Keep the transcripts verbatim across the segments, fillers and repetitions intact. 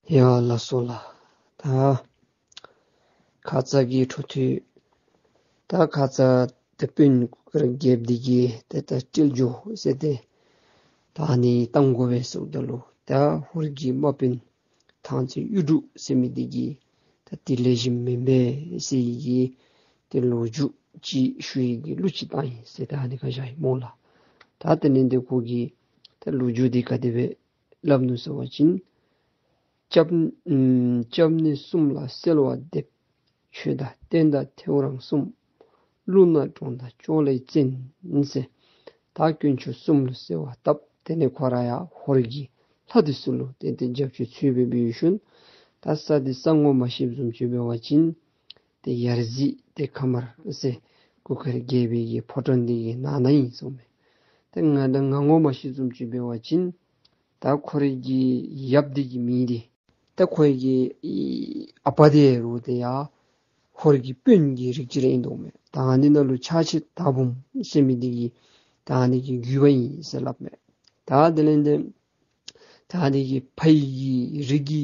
ཡ་ལགས་སོ་ལགས། ད་ཁ་ཙ་གི་འཕྲོ་མཐུད། ད་ཁ་ཙ་ཏེ་དཔོན་གུར་དཀར་རྒྱལཔོ་འདི་གིས་ཏེ་ད་སྤྲེལ་རྒྱུག་ཟེར་ཏེ་ད་ཨ་ནི་བཏང་དགོ་པས་ཟེརཝ་ད་ལུ་ད་ཧོར་གྱི་དམག་དཔོན་ཐང་རྩེ་གཡུ་འབྲུག་ཟེར་མི་འདི་གིས་ད་དེ་ལེགས་ཤོམ་མེན་པས་ཟེར་གི་ཏེ་ལོ་རྒྱུས་ཅིག་ཞུ་ཡི་གི་གླུ་ཅིག་བཏང་ཡི་ཟེར་ད་ཨ་ནི་ཁར་བཞག་ཡི་སྨོ་ལགས། ད་དེ་ལས་ཏེ་ཁོ་གིས་ད་ལོ་རྒྱུས་འདི་ག་དེ་སྦེ་སླབ་ནུག་ཟེར་བ་ཅིན། སྐྱབས་ཨམ་སྐྱབས་གནས་གསུམ་ལ་གསོལ་བ་འདེབས། ཆོས་དང་རྟེན་དང་ཐེའུ་རང་གསུམ། ཀླུ་ནག་འབྲོང་དང་ཅོག་ལེབ་བཙན་ཟེར། ད་དཀོན་མཆོག་གསུམ་ལུ་གསོལ་བ་བཏབ། དེ་ལས་ཁོ་ར་ཡང་ཧོར་གྱི་ལྷ་འདི་ཚུ་ལུ་ཏེ་ཏེ་རྒྱབ་སྐྱོར་ཚུ་འབད་འབད་ཞིནམ་ད་ས་འདི་ས་ངོ་མ་ཤེསཔ་བཟུམ་ཅིག་འབད་བ་ཅིན་ཏེ་ཡར་གཟིགས་ཏེ་མཁར་དམར་ཟེར་གུར་དཀར་རྒྱལ་པོའི་གི་ཕོ་བྲང་འདི་གི་ནང་ན་ཨིན་ཟེར་མས། ཏེ་ང་ད་ང་ངོ་མ་ཤེསཔ་བཟུམ་ཅིག་འབད་བ་ཅིན་ད་ཁོ་རའི་གི་ཡབ་འདི་གི་མིང་འདི་ད་ཁོའི་གི་ཨ་པ་འདི་རུང་ཏེ་ཡང་ཧོར་གྱི་དཔོན་གྱི་རིགས་ཅིག་ར་ཨིན་དོ་མས། ད་ཨ་ནི་ནང་ལུ་ཕྱག་ཕྱི་དར་འབུམ་ཟེར་མི་འདི་གི་ད་ཨ་ནི་གི་རྒྱུད་པ་ཨིན་ཟེར་སླབ་མས། ད་དེ་ལས་ཏེ་ད་ཨ་ནི་གི་ཕའི་གི་རིགས་ཀྱི་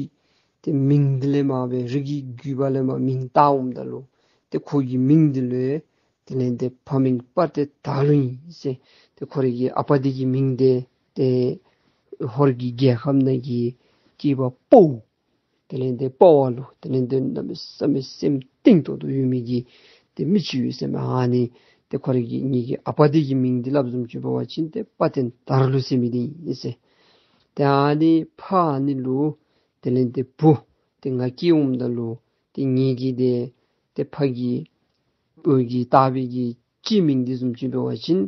ཏེ་མིང་འདི་ལས་མར་སྦེ་རིགས་ཀྱི་རྒྱུད་པ་ལས་མར་མིང་བཏགས་འོངམ་ད་ལུ་ཏེ་ཁོ་གི་མིང་འདི་ལུ་དེ་ལས་ཏེ་ཕ་མིང་དཔའ་བརྟན་དར་ལུ་ཨིན་ཟེར། ཏེ་ཁོ་རའི་གི་ཨ་པ་འདི་གི་མིང་འདི་ཏེ་ཧོར་གྱི་རྒྱལ་ཁབ་ནང་གི་སྐྱེས་པ་དཔའ་བོ་དེ་ལས་ཏེ་དཔའ་བ་ལུ་དེ་ལས་ཏེ་གནམ་མེད་ས་མེད་སེམས་གཏིང་ཏོག་ཏོ་ཡོད་མི་གི་ཏེ་མི་ཅིག་ཡོད་ཟེར་མས། ཨ་ནི་ཏེ་ཁོ་རའི་གི་ངེ་གི་ཨ་པ་འདི་གི་མིང་འདི་སླབ་བཟུམ་ཅིག་འབད་བ་ཅིན་ཏེ་དཔའ་བརྟན་དར་ལུ་ཟེར་མི་འདི་ཨིན་ཟེར། ཏེ་ཨ་ནི་ཕ་ཨ་ནི་ལུ་དེ་ལས་ཏེ་བུ་ཏེ་ང་སྐྱེ་འོངམ་ད་ལུ་ཏེ་ངེ་གི་ཏེ་ཏེ་ཕ་གི་བུ་གི་བཏགས་པའི་གི་སྤྱི་མིང་འདི་བཟུམ་ཅིག་འབད་བ་ཅིན་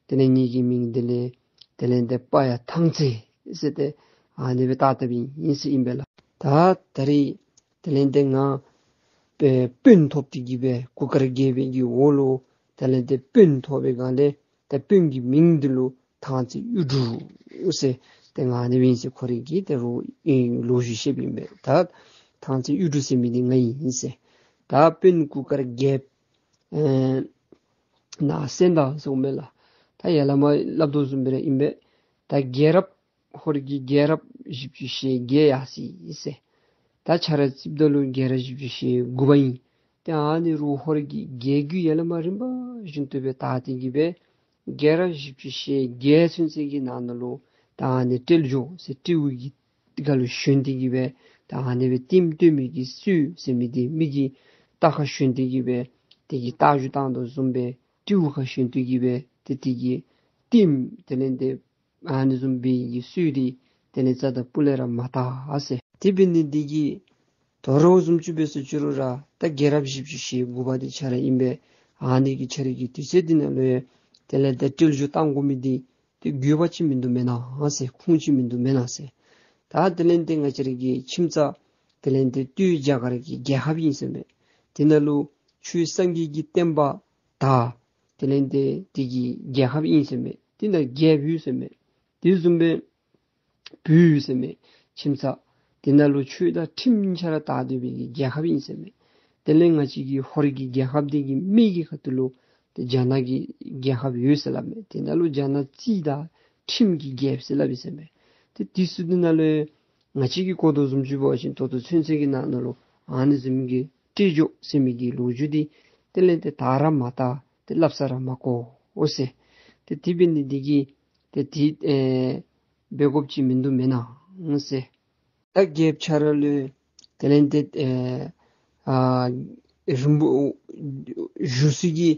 དེ་ལས་ངེ་གི་མིང་འདི་ལས་དེ་ལས་ཏེ་པ་ཡ་ཐང་རྩེ་ཟེར་ཏེ་ཨ་ནི་སྦེ་བཏགས་བཏགསཔ་ཨིན་ཟེར་ཨིན་པས་ལགས། ད་ད་རིས་དེ་ལས་ཏེ་ང་དཔོན་ཐོབ་སྟེ་གི་སྦེ་གུར་དཀར་རྒྱལ་པོའི་གི་འོག་ལུ་དེ་ལས་ཏེ་དཔོན་ཐོབ་པའི་སྒང་ལས་ད་དཔོན་གྱི་མིང་འདི་ལུ་ཐང་རྩེ་གཡུ་འབྲུག་ཟེར་ཏེ་ང་ཨ་ནི་སྦེ་ཨིན་ཟེར་ཁོ་རའི་གི་ཏེ་རུང་ཨེ་ལོ་རྒྱུས་བཤདཔ་ཨིན་པས། ད་ཐང་རྩེ་གཡུ་འབྲུག་ཟེར་མི་འདི་ང་ཨིན་ཟེར། ད་དཔོན་གུར་དཀར་རྒྱལཔོ་ཨེ་ནཱ་གསན་ད་ཟེརཝ་མས་ལགས། ད་ཡར་ལས་མར་སླབ་དོ་བཟུམ་སྦེ་ར་ཨིན་པས། ད་རྒྱལ་རབས་ཧོར་གྱི་རྒྱལ་རབས་བཞི་བཅུ་ཞེ་བརྒྱད་ཡར་སོ་ཡི་ཟེར། ད་ཆ་ར་རྩིསཝ་ད་ལུ་རྒྱལ་རབས་བཞི་བཅུ་ཞེ་དགུ་པ་ཨིན། ཏེ་ཨ་ནི་རུང་ཧོར་གྱི་རྒྱལ་རྒྱུད་ཡར་ལས་མར་རིམ་པ་བཞིན་དུ་སྦེ་དར་ཏེ་གི་སྦེ་རྒྱལ་རབས་བཞི་བཅུ་ཞེ་བརྒྱད་ཚུན་ཚོད་ཀྱི་ནང་ན་ལུ་ད་ཨ་ནི་སྤྲེལ་རྒྱུག་ཟེར་སྤྲེའུ་གི་ཁ་ལུ་ཞོན་ཏེ་གི་སྦེ་ད་ཨ་ནི་སྦེ་ལྟདམོ་སྟོན་མི་གི་སྲོལ་ཟེར་མི་འདི་མི་གི་རྟ་ཁར་ཞོན་ཏེ་གི་སྦེ་དེ་གི་རྟ་རྒྱུག་བཏང་དོ་བཟུམ་སྦེ་སྤྲེའུ་ཁར་ཞོན་ཏེ་གི་སྦེ་ཏེ་དེ་གི་ལྟདམོ་དེ་ལས་ཏེ་ཨ་ནི་བཟུམ་སྦེ་གི་སྲོལ་འདི་དེ་ལས་རྩ་དང་སྤུ་ལས་ར་མ་དར་ཟེར། དེ་འབད་ནི་འདི་གིས་ད་རུང་བཟུམ་ཅིག་འབད་སོང་ཅི་རུང་ར་ད་རྒྱལ་རབས་བཞི་བཅུ་ཞེ་དགུ་པ་འདི་ཆ་ར་ཨིན་པས། ཨ་ནི་གི་ཆ་ར་གི་དུས་ཚོད་འདི་ནང་ལུ་དེ་ལས་ད་སྤྲེལ་རྒྱུག་བཏང་དགོ་མི་འདི་ཏེ་དགོས་པ་ཅིག་མིན་འདུག་མེན་ན་ཟེར། ཁུངས་ཅིག་མིན་འདུག་མེན་ན་ཟེར། ད་དེ་ལས་ཏེ་ང་བཅས་ར་གི་ཁྱིམ་ཚང་དེ་ལས་ཏེ་སྟོད་རྒྱ་གར་གྱི་རྒྱལ་ཁབ་ཨིན་ཟེར་མས། དེ་ནང་ལུ་ཆོས་སངས་རྒྱས་ཀྱི་བསྟན་པ་དར། དེ་ལས་ཏེ་དེ་གི་རྒྱལ་ཁབ་ཨིན་ཟེར་མས། དེ་ནང་རྒྱལཔོ་ཡོད་ཟེར་མས། དེ་བཟུམ་སྦེ་བུ་ཡོད་ཟེར་མས། ཁྱིམ་ཚང་དེ་ནང་ལུ་ཆོས་དང་ཁྲིམས་གཉིས་ཆ་ར་དར་སྡོད་པའི་གི་རྒྱལ་ཁབ་ཨིན་ཟེར་མས། དེ་ལས་ང་བཅས་ཀྱི་ཧོར་གྱི་རྒྱལ་ཁབ་འདི་གི་སྨད་ཀྱི་ཁ་ཐུག་ལུ་ཏེ་རྒྱ་ནག་གི་རྒྱལ་ཁབ་ཡོད་ཟེར་སླབ་མས། དེ་ནང་ལུ་རྒྱ་ནག་རྩིས་དང་ཁྲིམས་ཀྱི་རྒྱལཔོ་ཟེར་སླབ་ཨིན་ཟེར་མས། ཏེ་དེ་ཚུ་འདི་ནང་ལུ་ང་བཅས་ཀྱིས་གོ་དོ་བཟུམ་ཅིག་འབད་བ་ཅིན་ད་ལྟོ་ཚུན་ཚོད་ཀྱི་ནང་ན་ལུ་ཨ་ནི་བཟུམ་གྱི་སྤྲེལ་རྒྱུག་ཟེར་མི་གི་ལོ་རྒྱུས་འདི་དེ་ལས་ཏེ་དར་ར་མ་དར་ཏེ་སླབ་ས་ར་མ་གོ་འོང་ཟེར། ཏེ་དེ་འབད་ནི་འདི་གིས་ཏེ་དེ་ཨེ་འབད་དགོཔ་ཅིག་མིན་འདུག་མེན་ན་ཟེར། ད་རྒྱལཔོ་ཆ་ར་ལུ་དེ་ལས་ཏེ་ཨེ་ཨ་རིན་པོ་བཞུགས་སའི་གི་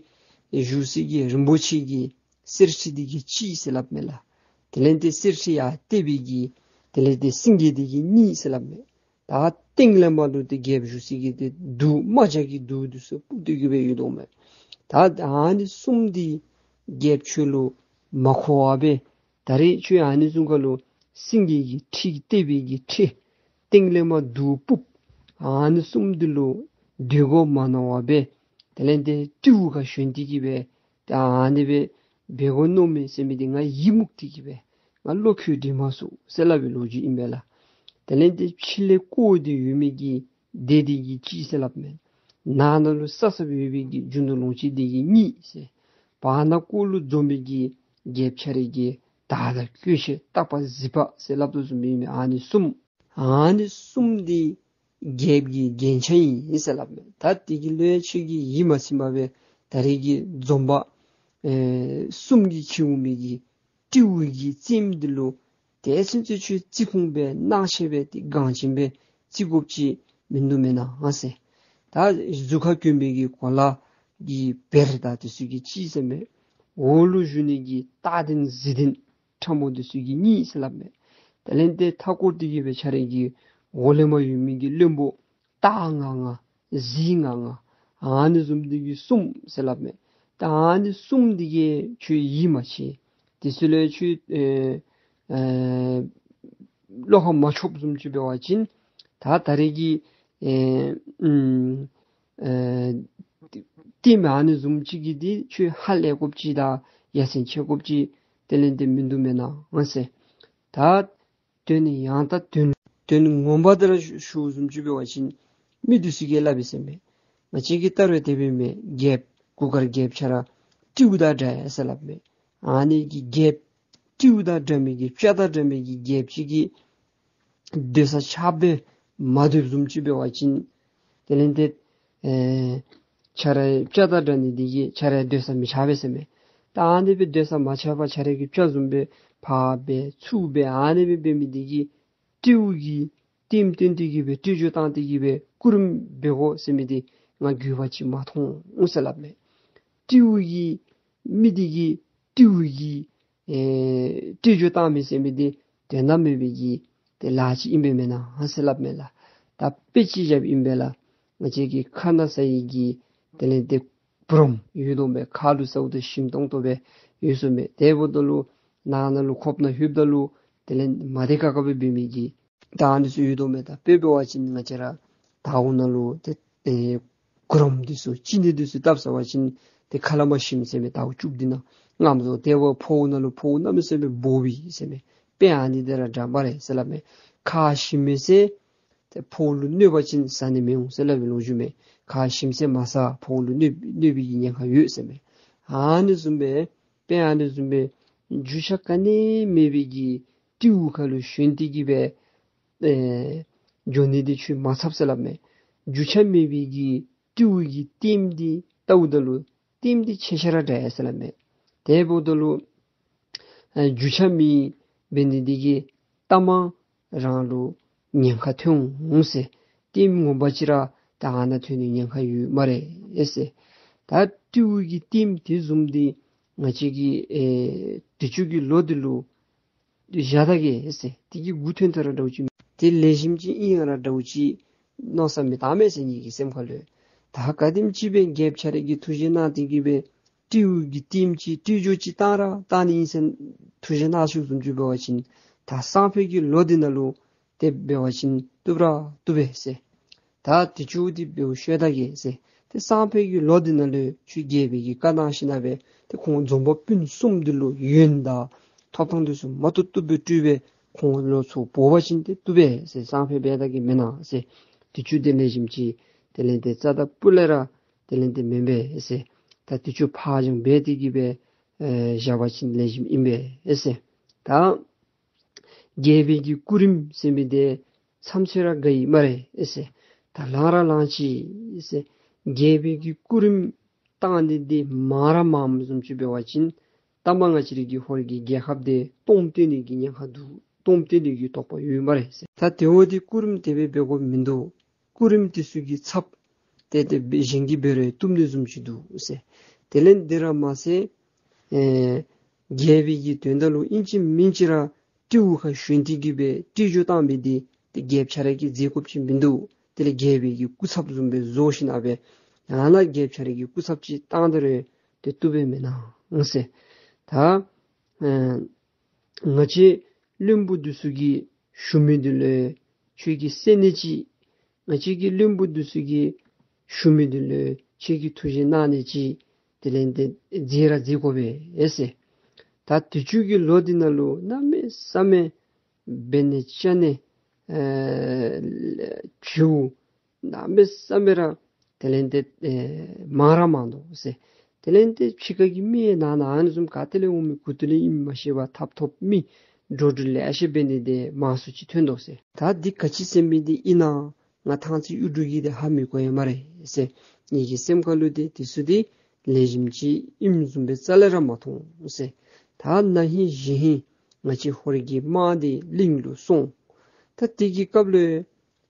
བཞུགས་སའི་གི་རིན་པོ་ཆེ་གི་གསེར་ཁྲི་འདི་གིས་གཅིག་ཟེར་སླབ་མས་ལགས། དེ་ལས་ཏེ་གསེར་ཁྲི་ཡར་བཏེགས་པའི་གི་དེ་ལས་ཏེ་སེང་གེ་འདི་གིས་གཉིས་ཟེར་སླབ་མས། ད་སྟེང་ལས་མར་ལུ་ཏེ་རྒྱལཔོ་བཞུགས་སའི་གི་ཏེ་གདུགས་རྨ་བྱ་གི་གདུགས་འདི་ཚུ་སྤུབ་སྟེ་གི་སྦེ་ཡོད་དོ་མས། ད་ཨ་ནི་གསུམ་འདི་རྒྱལཔོ་ཁྱོད་ལུ་མ་མཁོ་བར་སྦེ་ད་རེས་ཁྱོད་ཨ་ནི་བཟུམ་ཁར་ལུ་སེང་གེ་གི་ཁྲི་བཏེགས་པའི་གི་ཁྲི་སྟེང་ལས་མར་གདུགས་སྤུབ་ཨ་ནི་གསུམ་འདི་ལུ་འདོད་དགུ་མ་མནོ་བར་སྦེ་དེ་ལས་ཏེ་སྤྲེའུ་ཁར་ཞོན་ཏེ་གི་སྦེ་ད་ཨ་ནི་སྦེ་འབད་དགོ་མནོ་མས་ཟེར་མི་འདི་ང་ཡིད་མུག་སྟེ་གི་སྦེ་ང་བློ་འགྱོད་དྲན་མ་ཚུགས་ཟེར་སླབ་པའི་ལོ་རྒྱུས་ཨིན་པས་ལགས། དེ་ལས་ཏེ་ཕྱི་ལས་བསྐོར་ཏེ་ཡོད་མི་གི་སྡེ་འདི་གིས་གཅིག་ཟེར་སླབ་མས། ནང་ན་ལུ་བསགས་བསགསཔ་ཡོད་པའི་གི་རྒྱུ་ནོར་ལོངས་སྤྱོད་འདི་གིས་གཉིས་ཟེར། བར་ན་སྐོར་ལུ་འཛོམས་པའི་གི་རྒྱལཔོ་ཁྱོད་རའི་གི་དར་དང་བཀོད་ཆས་རྟག་པ་གཟི་པ་ཟེར་སླབ་དོ་བཟུམ་ཨིན་མས། ཨ་ནི་གསུམ་ ཨ་ནི་གསུམ་འདི་རྒྱལཔོ་གི་རྒྱན་ཆ་ཨིན་ཟེར་སླབ་མས། ད་དེ་གི་ལུ་ཡང་ཁྱོད་ཀྱིས་ཡིད་མ་ཚིམ་པར་སྦེ་ད་རེས་ཀྱི་འཛོམས་པ་ཨེ་གསུམ་གྱིས་ཁེངས་མི་གི་སྤྲེའུ་གི་རྩེདམོ་འདི་ལུ་དེ་ཚུན་ཚོད་ཁྱོད་བརྩི་ཁུངས་སྦེ་སྣང་ཆེན་སྦེ་ཏེ་འགངས་ཆེན་སྦེ་བརྩི་དགོཔ་ཅིག་མིན་འདུག་མེན་ན་ཟེར། ད་གཟུགས་ཁར་གྱོན་པའི་གི་གོ་ལ་གི་བེར་དང་དེ་ཚུ་གིས་གཅིག་ཟེར་མས། འོག་ལུ་བཞུགས་ནི་གི་སྟག་གདན་གཟིག་གདན་ཁྲ་མོ་དེ་ཚུ་གིས་གཉིས་ཟེར་སླབ་མས། དེ་ལས་ཏེ་མཐའ་སྐོར་དེ་གི་སྦེ་ཁྱོད་རའི་གི་འོག་ལས་མར་ཡོད་མི་གི་བློན་པོ་སྟག་ལྔ་ལྔ་གཟིག་ལྔ་ལྔ་ཨ་ནི་བཟུམ་དེ་གིས་གསུམ་ཟེར་སླབ་མས། ད་ཨ་ནི་གསུམ་དེ་གིས་ཁྱོད་ཡིད་མ་ཆེས། དེ་ཚུ་ལུ་ཁྱོད་ཨེ་ཨེ་བློ་ཁ་མ་ཆོདཔ་བཟུམ་ཅིག་འབད་བ་ཅིན་ད་ད་རེས་ཀྱི་ཨེ་ཨུམ་ཨེ་ཏེ་མ་ཨ་ནི་བཟུམ་ཅིག་གིས་འདི་ཁྱོད་ཧ་ལས་དགོཔ་ཅིག་དང་ཡ་མཚན་ཆེ་དགོཔ་ཅིག་དེ་ལས་ཏེ་མིན་འདུག་མེན་ན་ཟེར། ད་དོན་ཡང་དག་དོན་དོན་ངོ་མ་དེ་ར་ཞུ་ཞུཝ་བཟུམ་ཅིག་འབད་བ་ཅིན་མི་དེ་ཚུ་གིས་སླབ་ཨིན་ཟེར་མས། ང་བཅས་ཀྱིས་བལྟ་རུང་དེ་སྦེ་མས། རྒྱལཔོ་གུར་དཀར་རྒྱལཔོ་ཁྱོད་ར་སྤྲེའུ་དང་འདྲ་ཡི་ཟེར་སླབ་མས། ཨ་ནི་གི་རྒྱལཔོ་སྤྲེའུ་དང་འདྲ་མི་གི་སྤྱ་དང་འདྲ་མི་གི་རྒྱལཔོ་ཅིག་གིས་སྡོད་ས་ཆགས་པས་མ་སྡོདཔ་བཟུམ་ཅིག་འབད་བ་ཅིན་དེ་ལས་ཏེ་ཨེ་ཁྱོད་རའི་སྤྱ་དང་འདྲ་ནི་དེ་གིས་ཁྱོད་ར་སྡོད་ས་མི་ཆགས་པས་ཟེར་མས། ད་ཨ་ནི་སྦེ་སྡོད་ས་མ་ཆགས་པར་ཁྱོད་རའི་གི་སྤྱ་བཟུམ་སྦེ་ཕར་འབད་ཚུར་འབད་ཨ་ནི་སྦེ་འབད་མི་དེ་གིས་སྤྲེའུ་གིས་ལྟདམོ་སྟོན་ཏེ་གི་སྦེ་སྤྲེལ་རྒྱུག་བཏང་སྟེ་གི་སྦེ་སྐུ་རིམ་འབད་དགོ་ཟེར་མི་དེ་ང་རྒྱུས་པ་ཅིག་མ་མཐོང་ཟེར་སླབ་མས། སྤྲེའུ་གིས་མི་དེ་གིས་སྤྲེའུ་གིས་ཨེ་སྤྲེལ་རྒྱུག་བཏང་མི་ཟེར་མི་དེ་དོན་དག་མེད་པའི་གི་དེ་ལཱ་ཅིག་ཨིན་པས་མེན་ན་ཟེར་སླབ་མས་ལགས། ད་དཔེ་ཅིག་བཞགཔ་ཨིན་པས་ལགས། ང་བཅས་ཀྱི་ཁ་ན་ས་ཡི་གི་དེ་ལས་ཏེ་བུ་རམ་ཡོད་དོ་མས། ཁ་ལུ་ཟཝ་ད་ཞིམ་ཏོང་ཏོ་སྦེ་ཡོད་ཟེར་མས། དེ་འབདཝ་ད་ལུ་ནང་ན་ལུ་ཁོགཔ་ནང་ལྷོདཔ་ད་ལུ་དེ་ལས་མ་བདེ་ཁག་ཁ་སྦེ་འབད་མི་གི་ད་ཨ་ནི་ཚུ་ཡོད་དོ་མས། ད་དཔེ་འབད་བ་ཅིན་ང་བཅས་ར་དར་འོག་ནང་ལུ་ཏེ་ཨེ་གུ་རམ་འདི་ཚུ་ཅི་ནི་འདི་ཚུ་བཏབ་ཟ་བ་ཅིན་ཏེ་ཁ་ལས་མར་ཞིམ་ཟེར་མས། དར་འོག་ཅུག་འདི་ནང་ངམ་སོ་དེ་འབདཝ་ཕོཝ་ནང་ལུ་ཕོཝ་གནམ་མེད་ས་མེད་སྦོམ་སྦེ་ཟེར་མས། དཔེ་ཨ་ནི་དེ་ར་འདྲ་སྨ་རེ་ཟེར་སླབ་མས། ཁ་ཞིམ་མས་ཟེར་ཏེ་ཕོཝ་ལུ་གནོད་པ་ཅིན་ཟ་ནི་མི་འོང་ཟེར་སླབ་པའི་ལོ་རྒྱུས་མས། ཁ་ཞིམ་ཟེར་མ་ཟ་ཕོཝ་ལུ་གནོད་གནོད་པའི་གི་ཉེན་ཁ་ཡོད་ཟེར་མས། ཨ་ནི་བཟུམ་སྦེ་དཔེ་ཨ་ནི་བཟུམ་སྦེ་རྒྱུས་ཆ་ག་ནི་མེད་པའི་གི་སྤྲེའུ་ཁ་ལུ་ཞོན་ཏེ་གི་སྦེ་ཨེ་འགྱོ་ནི་འདི་ཁྱོད་མ་འཚབ་ཟེར་སླབ་མས། རྒྱུས་ཆ་མེད་པའི་གི་སྤྲེའུ་གི་ལྟདམོ་འདི་བལྟཝ་ད་ལུ་ལྟདམོ་འདི་ཆེ་ཆེ་ར་འདྲ་ཡི་ཟེར་སླབ་མས། དེ་འབདཝ་ད་ལུ་ཨེ་རྒྱུས་ཆ་མེད་འབད་ནི་འདི་གིས་ལྟ་མ་རང་ལུ་ཉེན་ཁ་ཐོན་འོང་ཟེར། ལྟདམོ་ངོ་མ་ཅིག་ར་ད་ཨ་ནཱ་ཐོན་ནི་ཉེན་ཁ་ཡོད་སྨ་རེ་ཟེར། ད་སྤྲེའུ་གི་ལྟདམོ་དེ་བཟུམ་འདི་ང་བཅས་ཀྱི་ཨེ་དུས་ཅི་གི་ལོ་འདི་ལུ་བཞག་ད་གེ་ཟེར། དེ་གི་མགུ་ཐོན་ཐལ་ར་འདྲཝ་ཅིག་དེ་ལེགས་ཤོམ་ཅིག་ཨིན་ཡང་ར་འདྲཝ་ཅིག་མནོ་བསམ་མི་བཏང་མས་ཟེར་ངེ་གི་སེམས་ཁ་ལུ། ད་ག་དེམ་ཅིག་སྦེ་རྒྱལཔོ་ཁྱོད་ར་གིས་ཐུགས་བཞེད་གནང་སྟེ་གི་སྦེ་སྤྲེའུ་གི་ལྟདམོ་ཅིག་སྤྲེལ་རྒྱུག་ཅིག་བཏང་ར་བཏང་ནི་ཨིན་ཟེར་ཐུགས་བཞེད་གནང་བཅུག་བཟུམ་ཅིག་འབད་བ་ཅིན་ད་སང་ཕོད་ཀྱི་ལོ་འདི་ནང་ལུ་དེ་འབད་བ་ཅིན་བཏུབ་ར་བཏུབ་པས་ཟེར། ད་དུས་ཅི་འདི་འབདཝ་ཤོད་ད་གེ་ཟེར། ཏེ་སང་ཕོད་ཀྱི་ལོ་འདི་ནང་ལུ་ཁྱོད་རྒྱལ་པོའི་གི་བཀའ་གནང་ཞིནམ་ལས་ཏེ་ཁོང་འཛོམས་པ་སྤུན་གསུམ་འདི་ལུ་ཡོན་དང་ཐོབ་ཐང་འདི་ཚུ་མ་བཏུབ་བཏུབ་སྦེ་སྤྲོད་སྦེ་ཁོང་ལུ་ཚུར་འབོ་བ་ཅིན་ཏེ་བཏུབ་པས་ཟེར། སང་ཕོད་འབད་ད་གེ་མེན་ན་ཟེར། དུས་ཅི་འདི་ལེགས་ཤོམ་ཅིག་དེ་ལས་ཏེ་རྩ་དང་སྤུ་ལས་ར་དེ་ལས་ཏེ་མེན་པས་ཟེར། ད་དུས་ཅི་ཕར་འགྱངས་འབད་དེ་གི་སྦེ་ཨེ་བཞག་པ་ཅིན་ལེགས་ཤོམ་ཨིན་པས་ཟེར། ད་རྒྱལ་པོའི་གི་སྐུ་རིམ་ཟེར་མི་འདི་མཚམས་ཚོད་ར་འགག་ཡི་སྨ་རེ་ཟེར། ད་ལངས་ར་ལངས་ཅི་ཟེར། རྒྱལ་པོའི་གི་སྐུ་རིམ་བཏང་ནི་འདི་མང་ར་མངམ་བཟུམ་ཅིག་འབད་བ་ཅིན་ད་མ་ང་བཅས་རའི་གི་ཧོར་གྱི་རྒྱལ་ཁབ་འདི་སྟོངམ་སྟོན་ནི་གི་ཉེན་ཁ་འདུག། སྟོངམ་སྟོན་ནི་གི་དོགས་པ་ཡོད་སྨ་རེ་ཟེར། ད་དེ་འོ་འདི་སྐུ་རིམ་དེ་སྦེ་འབད་དགོཔ་མིན་འདུག། སྐུ་རིམ་དེ་ཚུ་གི་ཚབ་ཏེ་ཏེ་གཞན་གྱིས་འབད་རུང་བཏུབ་ནི་བཟུམ་ཅིག་འདུག་ཟེར། དེ་ལས་འདི་ར་མ་ཚད་ཨེ་རྒྱལ་པོའི་གི་དོན་དག་ལུ་ཨིན་ཅི་མིན་ཅི་ར་སྤྲེའུ་ཁར་ཞོན་ཏེ་གི་སྦེ་སྤྲེལ་རྒྱུག་བཏང་མི་འདི་ཏེ་རྒྱལཔོ་ཁྱོད་ར་གིས་མཛད་དགོཔ་ཅིག་མིན་འདུག། དེ་ལས་རྒྱལ་པོའི་གི་སྐུ་ཚབ་བཟུམ་སྦེ་བཟོ་ཞིནམ་ལས་ཡང་ན་རྒྱལཔོ་ཁྱོད་ར་གིས་སྐུ་ཚབ་ཅིག་བཏང་སྟེ་རུང་ཏེ་བཏུབ་པས་མེན་ན་ཟེར། ད་ཨེ་ང་བཅས་བློན་པོ་འདི་ཚུ་གིས་ཞུ་མི་འདི་ལུ་ཁྱོད་ཀྱིས་གསན་ནི་ཅིག། ང་བཅས་ཀྱི་བློན་པོ་འདི་ཚུ་གིས་ཞུ་མི་འདི་ལུ་ཁྱོད་ཀྱིས་ཐུགས་བཞེད་གནང་ནི་ཅིག། དེ་ལས་ཏེ་མཛད་ར་མཛད་དགོ་པས་ཟེར། ད་དུས་ཅི་གི་ལོ་འདི་ནང་ལུ་གནམ་མེད་ས་མེད་འབད་ནི་ཆ་ནི་ཨེ་བྱིའུ་གནམ་མེད་ས་མེད་ར་དེ་ལས་ཏེ་ཨེ་མང་ར་མང་དོ་ཟེར། དེ་ལས་ཏེ་ཕྱི་ཁ་གི་མི་ནང་ན་ཨ་ནི་བཟུམ་ག་ཏེ་ལས་འོང་མི་གུ་ཏེ་ལས་ཨིནམ་མ་ཤེས་པར་ཐབ་ཐོབ་མི་ འགྲོ་འགྲུལ་ལེ་ཤ་འབད་ནི་དེ་མང་སུ་ཅིག་ཐོན་དོ་ཟེར། ད་འདི་ག་ཅི་ཟེར་མི་འདི་ཨིན་ན་ང་ཐང་རྩེ་གཡུ་འབྲུག་གིས་དེ་ཧ་མི་གོ་ཡ་སྨ་རེ་ཟེར། ངེ་གི་སེམས་ཁ་ལུ་དེ་དེ་ཚུ་དེ་ལེགས་ཤོམ་ཅིག་ཨིནམ་བཟུམ་སྦེ་རྩ་ལས་ར་མ་མཐོང་ཟེར། ད་ན་ཧིང་གཞེས་ཧིང་ང་བཅས་ཧོར་གྱི་དམག་དེ་གླིང་ལུ་སོང་། ད་དེ་གི་སྐབས་ལུ་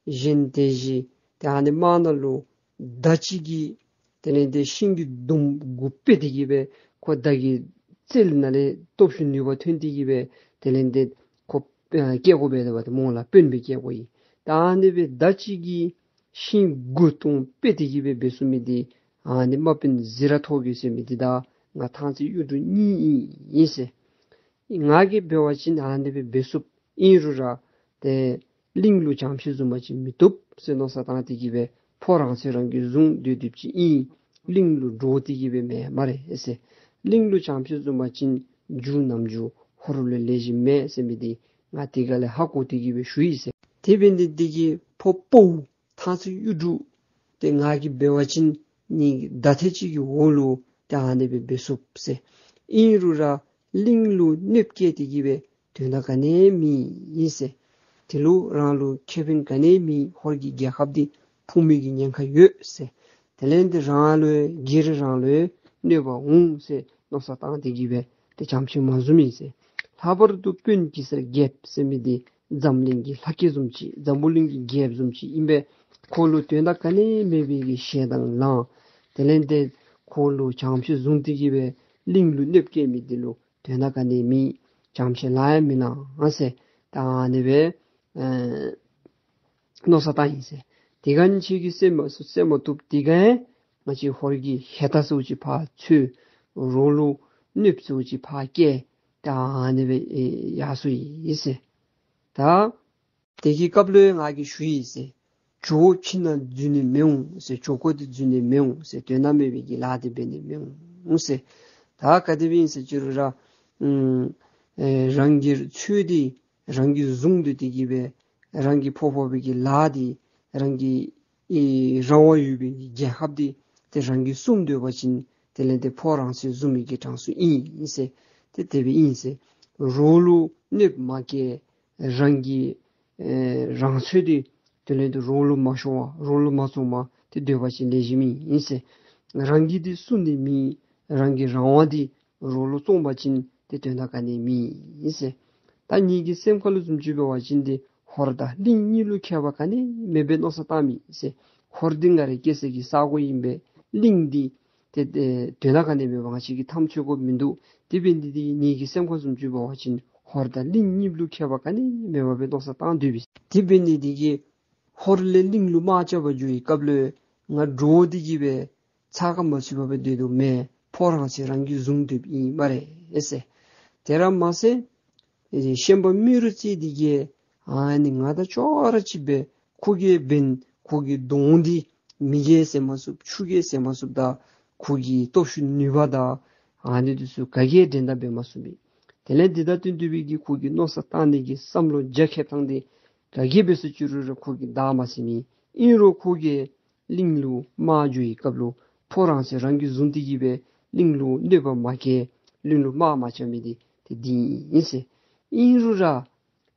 གཞན་དེ་བཞིན་དེ་ཨ་ནི་དམག་ནང་ལུ་མདའ་ཅིག་གིས་དེ་ལས་དེ་ཤིང་གི་དུམ་དགུ་ཕུད་དེ་གི་སྦེ་ཁོ་མདའ་གི་རྩལ་ནང་ལས་སྟོབས་ཤུགས་ནུས་པ་ཐོན་ཏེ་གི་སྦེ་དེ་ལས་དེ་ཁོ་ཨ་སྐྱེལ་དགོ་པས། དེ་འབདཝ་ད་མོ་ལུ་དཔོན་སྦེ་སྐྱེལ་དགོ་ཡི། ད་ཨ་ནི་སྦེ་མདའ་ཅིག་གིས་ཤིང་དགུ་སྟོང་ཕུད་དེ་གི་སྦེ་འབད་ཚུགས་མི་དེ་ཨ་ནི་དམག་དཔོན་ཟི་ར་ཐོག་གེ་ཟེར་མི་དེ་དང་ང་ཐང་རྩེ་གཡུ་འབྲུག་གཉིས་ཨིན་ཟེར། ང་གིས་འབད་བ་ཅིན་ཨ་ནི་སྦེ་འབད་ཚུགས། ཨིན་རུང་ར་ཏེ་གླིང་ལུ་བྱང་ཤེད་བཟུང་པ་ཅིན་མི་བཏུབ་ཟེར་མནོ་བསམ་བཏང་སྟེ་གི་སྦེ་ཕོ་རང་སོའི་རང་གི་བཟུང་སྡོད་སྡོདཔ་ཅིག་ཨིན། གླིང་ལུ་འདྲོག་སྟེ་གི་སྦེ་མེན་སྨ་རེ་ཟེར། གླིང་ལུ་བྱང་ཤེད་བཟུང་པ་ཅིན་རྒྱུ་ནམ་རྒྱུ་ཧོར་ལུ་ལེགས་ཤོམ་མེད་ཟེར་མི་དེ་ང་དེ་ག་ལས་ཧ་གོ་སྟེ་གི་སྦེ་ཞུ་ཡི་ཟེར། དེ་འབད་ནི་དེ་གིས་ཕོ་ཕོ་ཐང་རྩེ་གཡུ་འབྲུག་དེ་ང་གིས་འབད་བ་ཅིན་ངེ་གི་མདའ་ཐེད་ཅིག་གི་འོག་ལུ་ཏེ་ཨ་ནི་སྦེ་འབད་ཚུགས་ཟེར། ཨིན་རུང་ར་གླིང་ལུ་གནོདཔ་བཀལ་ཏེ་གི་སྦེ་དོན་དག་ག་ནི་མེད་ཟེར། དེ་ལུ་རང་ལུ་ཁེ་ཕན་ག་ནི་མེད། ཧོར་གྱི་རྒྱལ་ཁབ་འདི་ཕུང་མི་གི་ཉེན་ཁ་ཡོད་ཟེར། དེ་ལས་དེ་རང་ལུ་སྒེར་རང་ལུ་གནོད་པ་འོང་ཟེར་མནོ་བསམ་བཏང་སྟེ་གི་སྦེ་ཏེ་བྱང་ཤེད་མ་བཟུངམ་ཨིན་ཟེར། ལྷག་པར་དུ་དཔོན་གེ་སར་རྒྱལཔོ་ཟེར་མི་དེ་འཛམ་གླིང་གི་ལྷ་སྐལ་བཟུམ་ཅིག་འཛམ་བུ་གླིང་གི་རྒྱལཔོ་བཟུམ་ཅིག་ཨིན་པས། ཁོ་ལུ་དོན་དག་ག་ནི་མེད་པའི་གི་ཞེ་སྡང་ལངས། དེ་ལས་དེ་ཁོ་ལུ་བྱང་ཤེད་བཟུང་སྟེ་གི་སྦེ་གླིང་ལུ་གནོདཔ་བཀལ་མི་དེ་ལུ་དོན་དག་ག་ནི་མེད། བྱང་ཤེད་ལང་ཡང་མི་ལང་ཟེར། ད་ཨ་ནི་སྦེ་ཨེ་མནོ་བསམ་བཏང་ཡི་ཟེར། དེ་སྒང་ཁྱོད་ཀྱིས་སེལ་མ་སེལ་མ་བཏུབ། དེ་སྒང་ང་བཅས་ཧོར་གྱི་ཧེ་ཏ་ཚུ་ཅིག་ཕར་འཚོལ། རོགས་ལུ་གནོདཔ་ཚུ་ཅིག་ཕར་བཀལ། ད་ཨ་ནི་སྦེ་ཨེ་ཡར་སོང་ཡི་ཟེར། ད་དེ་གི་སྐབས་ལུ་ང་གིས་ཞུ་ཡི་ཟེར། ཇོ་བོ་ཁྱིམ་ནང་འཛུལ་ནི་མི་འོང་ཟེར། ཇོ་ཁོ་དེ་འཛུལ་ནི་མི་འོང་ཟེར། དོན་དག་མེད་པའི་གི་ལཱ་དེ་འབད་ནི་མི་འོང་ཟེར། ད་ག་དེ་སྦེ་ཨིན་ཟེར་ཅི་རུང་ར་ཨུམ་ཨེ་རང་གི་ཚོད་དེ་རང་གིས་བཟུང་སྡོད་དེ་གི་སྦེ་རང་གི་ཕོག་ཕོག་པའི་གི་ལཱ་དེ་རང་གི་ཨེ་རང་དབང་ཡོད་པའི་གི་རྒྱལ་ཁབ་དེ་ཏེ་རང་གིས་བསྲུང་སྡོད་པ་ཅིན་དེ་ལས་དེ་ཕོ་རང་སོའི་བཟུང་མི་གི་གྲངས་སུ་ཨིན་ཟེར། ཏེ་དེ་སྦེ་ཨིན་ཟེར། རོགས་ལུ་གནོདཔ་མ་བཀལ། རང་གི་ཨེ་རང་ཚོད་དེ་དེ་ལས་དེ་རོགས་ལུ་མ་ཤོར་བར་རོགས་ལུ་མ་བཙོངམ་དེ་སྡོད་པ་ཅིན་ལེགས་ཤོམ་ཨིན་ཟེར། རང་གིས་དེ་བསྲུང་ནི་མེད། རང་གི་རང་དབང་དེ་རོགས་ལུ་བཙོང་པ་ཅིན་ཏེ་དོན་དག་ག་ནི་མེད་ཟེར། ད་ངེ་གི་སེམས་ཁ་ལུ་བཟུམ་ཅིག་འབད་བ་ཅིན་ཏེ་ཧོར་དང་གླིང་གཉིས་ལུ་ཁྱད་པར་ག་ནི་མེད་པའི་མནོ་བསམ་བཏངམ་ཨིན་ཟེར། ཧོར་འདི་ང་རའི་སྐྱེས་ས་གི་ས་གོ་ཨིན་པས། གླིང་འདི་ཏེ་ཏེ་དོན་དག་ག་ནི་མེད་པར་ང་བཅས་ཀྱིས་འཐབ་རྩོད་དགོཔ་མིན་འདུག། དེ་འབད་ནི་འདི་ངེ་གི་སེམས་ཁ་བཟུམ་ཅིག་འབད་བ་ཅིན་ཧོར་དང་གླིང་གཉིས་ལུ་ཁྱད་པར་ག་ནི་མེད་པའི་མནོ་བསམ་བཏང་སྡོདཔ་ཨིན། དེ་འབད་ནི་འདི་གིས་ཧོར་ལས་གླིང་ལུ་དམག་རྐྱབ་པར་འགྱོ་བའི་སྐབས་ལུ་ང་འདྲོག་སྟེ་གི་སྦེ་ཚ་ཁ་མ་ཚུད་པར་སྦེ་སྡོད་དོ་མེན། ཕོ་རང་སོའི་རང་གིས་བཟུང་སྡོདཔ་ཨིན་སྨ་རེ་ཟེར། དེ་ར་མ་ཚད་ཨེ་ཤན་པ་རྨེ་རུ་རྩེ་འདི་གིས་ཨ་ནི་ང་དང་ཅོག་ར་གཅིག་པའི་ཁོ་གིས་འབད་ཁོ་གི་གདོང་འདི་མེ་གིས་བསད་མ་ཚུགས། ཆུ་གིས་བསད་མ་ཚུགས། ད་ཁོ་གི་སྟོབས་ཤུགས་ནུས་པ་དང་ཨ་ནི་འདི་ཚུ་ག་གིས་འགྲན་ཟླ་འབད་མ་ཚུགས་པས། དེ་ལས་འདི་དང་བསྟུན་ཏེ་སྦེ་གི་ཁོ་གི་མནོ་བསམ་བཏང་ནི་གི་བསམ་བློ་རྒྱ་ཁྱབ་ཐངས་འདི་ག་གིས་འབད་ཟེར་ཅི་རུང་ར་ཁོ་གིས་བདའ་མ་ཟུན་མས། ཨིན་རུང་ཁོ་གིས་གླིང་ལུ་དམག་འགྱོ་བའི་སྐབས་ལུ་ཕོ་རང་སོའི་རང་གིས་བཟུང་སྟེ་གི་སྦེ་གླིང་ལུ་གནོད་པ་མ་བཀལ། གླིང་ལུ་དམག་མ་རྐྱབ་མི་འདི་ཏེ་འདི་ཨིན་ཟེར། ཨིན་རུང་ར་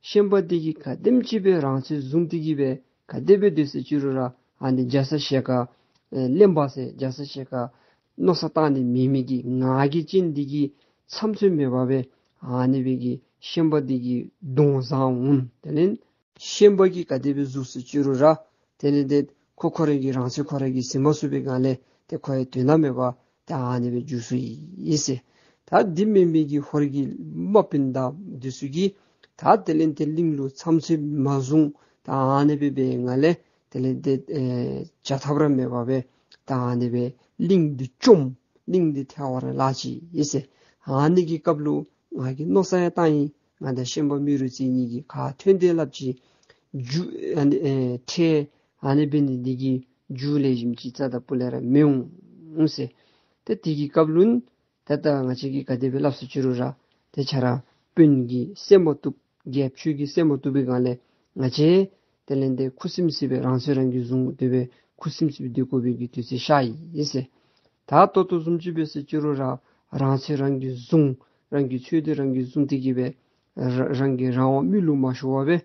ཤན་པ་འདི་གིས་ག་དེམ་ཅིག་སྦེ་རང་སོའི་བཟུང་སྟེ་གི་སྦེ་ག་དེ་སྦེ་སྡོད་ཟེར་ཅི་རུང་ར་ཨ་ནི་རྒྱ་ཚ་ཞལ་དཀར་ཨེ་གླེན་པ་ཟེར་རྒྱ་ཚ་ཞལ་དཀར་མནོ་བསམ་བཏང་ནི་མེད་མི་གི་ངར་གྱི་སྤྱན་འདི་གིས་ཚམ་ཚོད་མེད་པར་སྦེ་ཨ་ནི་སྦེ་གི་ཤན་པ་འདི་གི་གདོང་བཟང་འོང་། དེ་ལས་ཤན་པ་གིས་ག་དེ་སྦེ་བཟུང་ཟེར་ཅི་རུང་ར་དེ་ལས་ཏེ་ཁོ་ཁོ་ར་གི་རང་སོའི་ཁོ་ར་གིས་ཟིན་མ་ཚུགས་པའི་སྒང་ལས་ཏེ་ཁོ་ཡང་དོན་དག་མེད་པར་ཏེ་ཨ་ནི་སྦེ་འགྱོ་སོ་ཡི་ཟེར། ད་འདི་མེན་མི་གི་ཧོར་གྱི་དམག་དཔོན་དང་འདི་ཚུ་གིས་ད་དེ་ལས་ཏེ་གླིང་ལུ་ཚམ་ཚོད་མ་བཟུང་ད་ཨ་ནི་སྦེ་འབད་བའི་སྒང་ལས་དེ་ལས་ཏེ་ཨེ་བྱ་ཐབས་ར་མེད་པར་སྦེ་ད་ཨ་ནི་སྦེ་གླིང་འདི་བཅོམ། གླིང་འདི་ཐལ་བར་བརླག་ཅི་ཨིན་ཟེར། ཨ་ནི་གི་སྐབས་ལུ་ང་གིས་མནོ་བསམ་ཡང་བཏང་ཡི། ང་དང་ཤན་པ་རྨེ་རུ་རྩེ་གཉིས་ཀྱིས་ཁ་ཐོན་ཏེ་སླབ་ཅི། རྒྱུ་ཨ་ནི་ཨེ་ཁྲལ་ཨ་ནི་འབད་ནི་འདི་གིས་རྒྱུ་ལེགས་ཤོམ་ཅིག་རྩ་དང་སྤུ་ལས་ར་མི་འོང་ཟེར། ཏེ་དེ་གི་སྐབས་ལུ་ད་ལྟོ་ང་བཅས་ཀྱིས་ག་དེ་སྦེ་སླབ་ཟེར་ཅི་རུང་ར་ཏེ་ཁྱོད་ར་དཔོན་གྱིས་བསད་མ་བཏུབ། རྒྱལཔོ་ཁྱོད་ཀྱིས་བསད་མ་བཏུབ་པའི་སྒང་ལས་ང་བཅས་དེ་ལས་ཏེ་ཁུ་སིམ་སི་སྦེ་རང་སོའི་རང་གིས་བཟུང་སྟེ་སྦེ་ཁུ་སིམ་སི་སྦེ་སྡོད་དགོ་པའི་གི་དུས་ཚོད་ཤར་ཡི་ཟེར། ད་ལྟོ་ལྟོ་བཟུམ་ཅིག་འབད་ཟེར་ཅི་རུང་ར་རང་སོའི་རང་གིས་བཟུང་རང་གི་ཚོད་འདི་རང་གིས་བཟུང་སྟེ་གི་སྦེ་ ར་རང་གི་རང་དབང་མི་ལུ་མ་ཞུ་བར་སྦེ་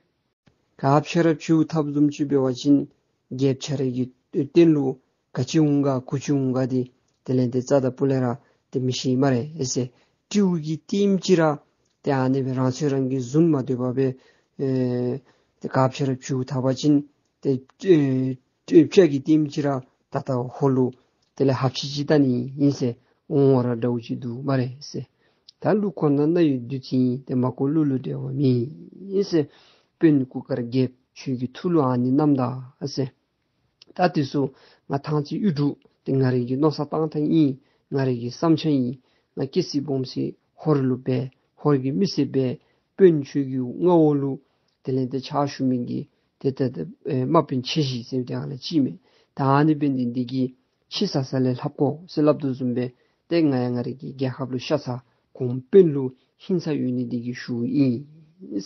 ག་ཕྱག་ར་ཕྱིའུ་འཐབ་བཟུམ་ཅིག་འབད་བ་ཅིན་རྒྱལཔོ་ཁྱོད་ར་གི་སྟེང་ལུ་ག་ཅི་འོང་ག་གུ་ཅི་འོང་ག་འདི་དེ་ལས་ཏེ་རྩ་དང་སྤུ་ལས་ར་ཏེ་མི་ཤེས་སྨ་རེ་ཟེར། སྤྲེའུ་གི་ལྟདམོ་ཅིག་ར་ཏེ་ཨ་ནི་སྦེ་རང་ཚོད་རང་གིས་བཟུང་མ་སྡོད་པར་སྦེ་ཨེ་ཏེ་ག་ཕྱག་ར་ཕྱིའུ་འཐབ་པ་ཅིན་ཏེ་ཨེ་སྤྱ་གི་ལྟདམོ་ཅིག་ར་ད་ལྟོ་ཧོར་ལུ་དེ་ལས་ཧབ་ཆི་ཅིག་བལྟ་ནི་ཨིན་ཟེར། འོང་བ་ར་འདྲཝ་ཅིག་འདུག་སྨ་རེ་ཟེར། ད་གླུ་གོ་ན་རྣ་ཡི་བདུད་རྩི་ཡིན། ཏེ་མ་གོ་གླུ་ལུ་འགྲེལ་བ་མེད་ཟེར། དཔོན་གུར་དཀར་རྒྱལཔོ་ཁྱོད་ཀྱི་ཐུགས་ལུ་ཨ་ནི་རྣམ་དག་ཟེར། ད་དེ་ཚུ་ང་ཐང་རྩེ་གཡུ་འབྲུག་ཏེ་ང་རའི་གི་མནོ་བསམ་བཏང་ཐངས་ཨིན། ང་རའི་གི་བསམ་འཆར་ཨིན། ང་སྐྱེ་སྲིད་སྦོམ་སྲིད་ཧོར་ལུ་འབད་ཧོར་གྱི་མི་སེར་འབད་དཔོན་ཁྱོད་ཀྱི་མངའ་འོག་ལུ་དེ་ལས་ཏེ་ཕྱག་ཞུ་མི་གི་ཏེ་ཏེ་ཏེ་ཨེ་དམག་དཔོན་ཆེ་བཞི་ཟེར་ཏེ་ཨ་ལ་ཅིག་མས། ད་ཨ་ནི་འབད་ནི་འདི་གིས་ཕྱི་ས་ས་ལས་ལྷབ་དགོ་ཟེར་སླབ་དོ་བཟུམ་སྦེ་ཏེ་ང་ཡང་ང་རའི་གི་རྒྱལ་ཁབ་ལུ་ཤ་ཚ་གོང་དཔོན་ལུ་ཧིང་ཚ་ཡོད་ནི་འདི་གིས་ཞུཝ་ཨིན་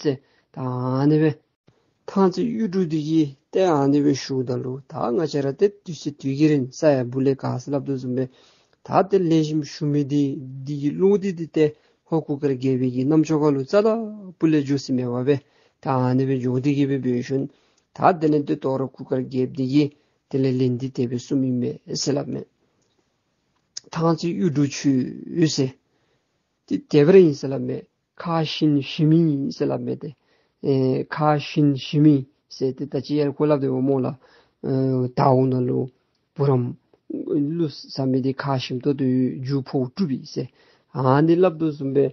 ཟེར། ད་ཨ་ནི་སྦེ་ཐང་རྩེ་གཡུ་འབྲུག་འདི་གིས་ཏེ་ཨ་ནི་སྦེ་ཞུཝ་ད་ལུ་ད་ང་བཅས་ར་ཏེ་དུས་ཚོད་དུས་ཀྱི་རིང་ས་ཡ་སྦུག་ལས་ག་ཟེར་སླབ་དོ་བཟུམ་སྦེ་ད་ཏེ་ལེགས་ཤོམ་ཞུ་མི་འདི་འདི་གི་བློ་འདི་འདི་ཏེ་ཧོར་གུར་དཀར་རྒྱལ་པོའི་གི་རྣམ་ཅོ་ཁ་ལུ་རྩ་དང་སྤུ་ལས་འགྱོ་ས་མེད་པར་སྦེ་ད་ཨ་ནི་སྦེ་འགྱོ་སྟེ་གི་སྦེ་འབད་ཞིནམ་ད་དེ་ལས་ཏེ་དོ་རུང་གུར་དཀར་རྒྱལཔོ་འདི་གིས་དེ་ལས་ལན་འདི་དེ་སྦེ་གསུངམ་ཨིན་མས་ཟེར་སླབ་མས། ཐང་རྩེ་གཡུ་འབྲུག་ཁྱོད་ཟེར། ཏེ་དེ་སྦེ་ར་ཨིན་ཟེར་སླབ་མས། ཁ་ཞིམ་ཞིམ་ཨིན་ཟེར་སླབ་མས་ཏེ། ཨེ་ཁ་ཞིམ་ཞིམ་ཨིན་ཟེར་ཏེ་ད་ཅི་ཡར་ཁོ་སླབ་སྟེ་འོང་སྨོ་ལགས། ཨེ་དར་འོག་ནང་ལུ་བུ་རམ་བླུག་ཟ་མི་འདི་ཁ་ཞིམ་ཏོག་ཏོ་ཡོད། རྒྱུ་ཕོཝ་དཀྲུགས་པས་ཟེར། ཨ་ནི་སླབ་དོ་བཟུམ་སྦེ་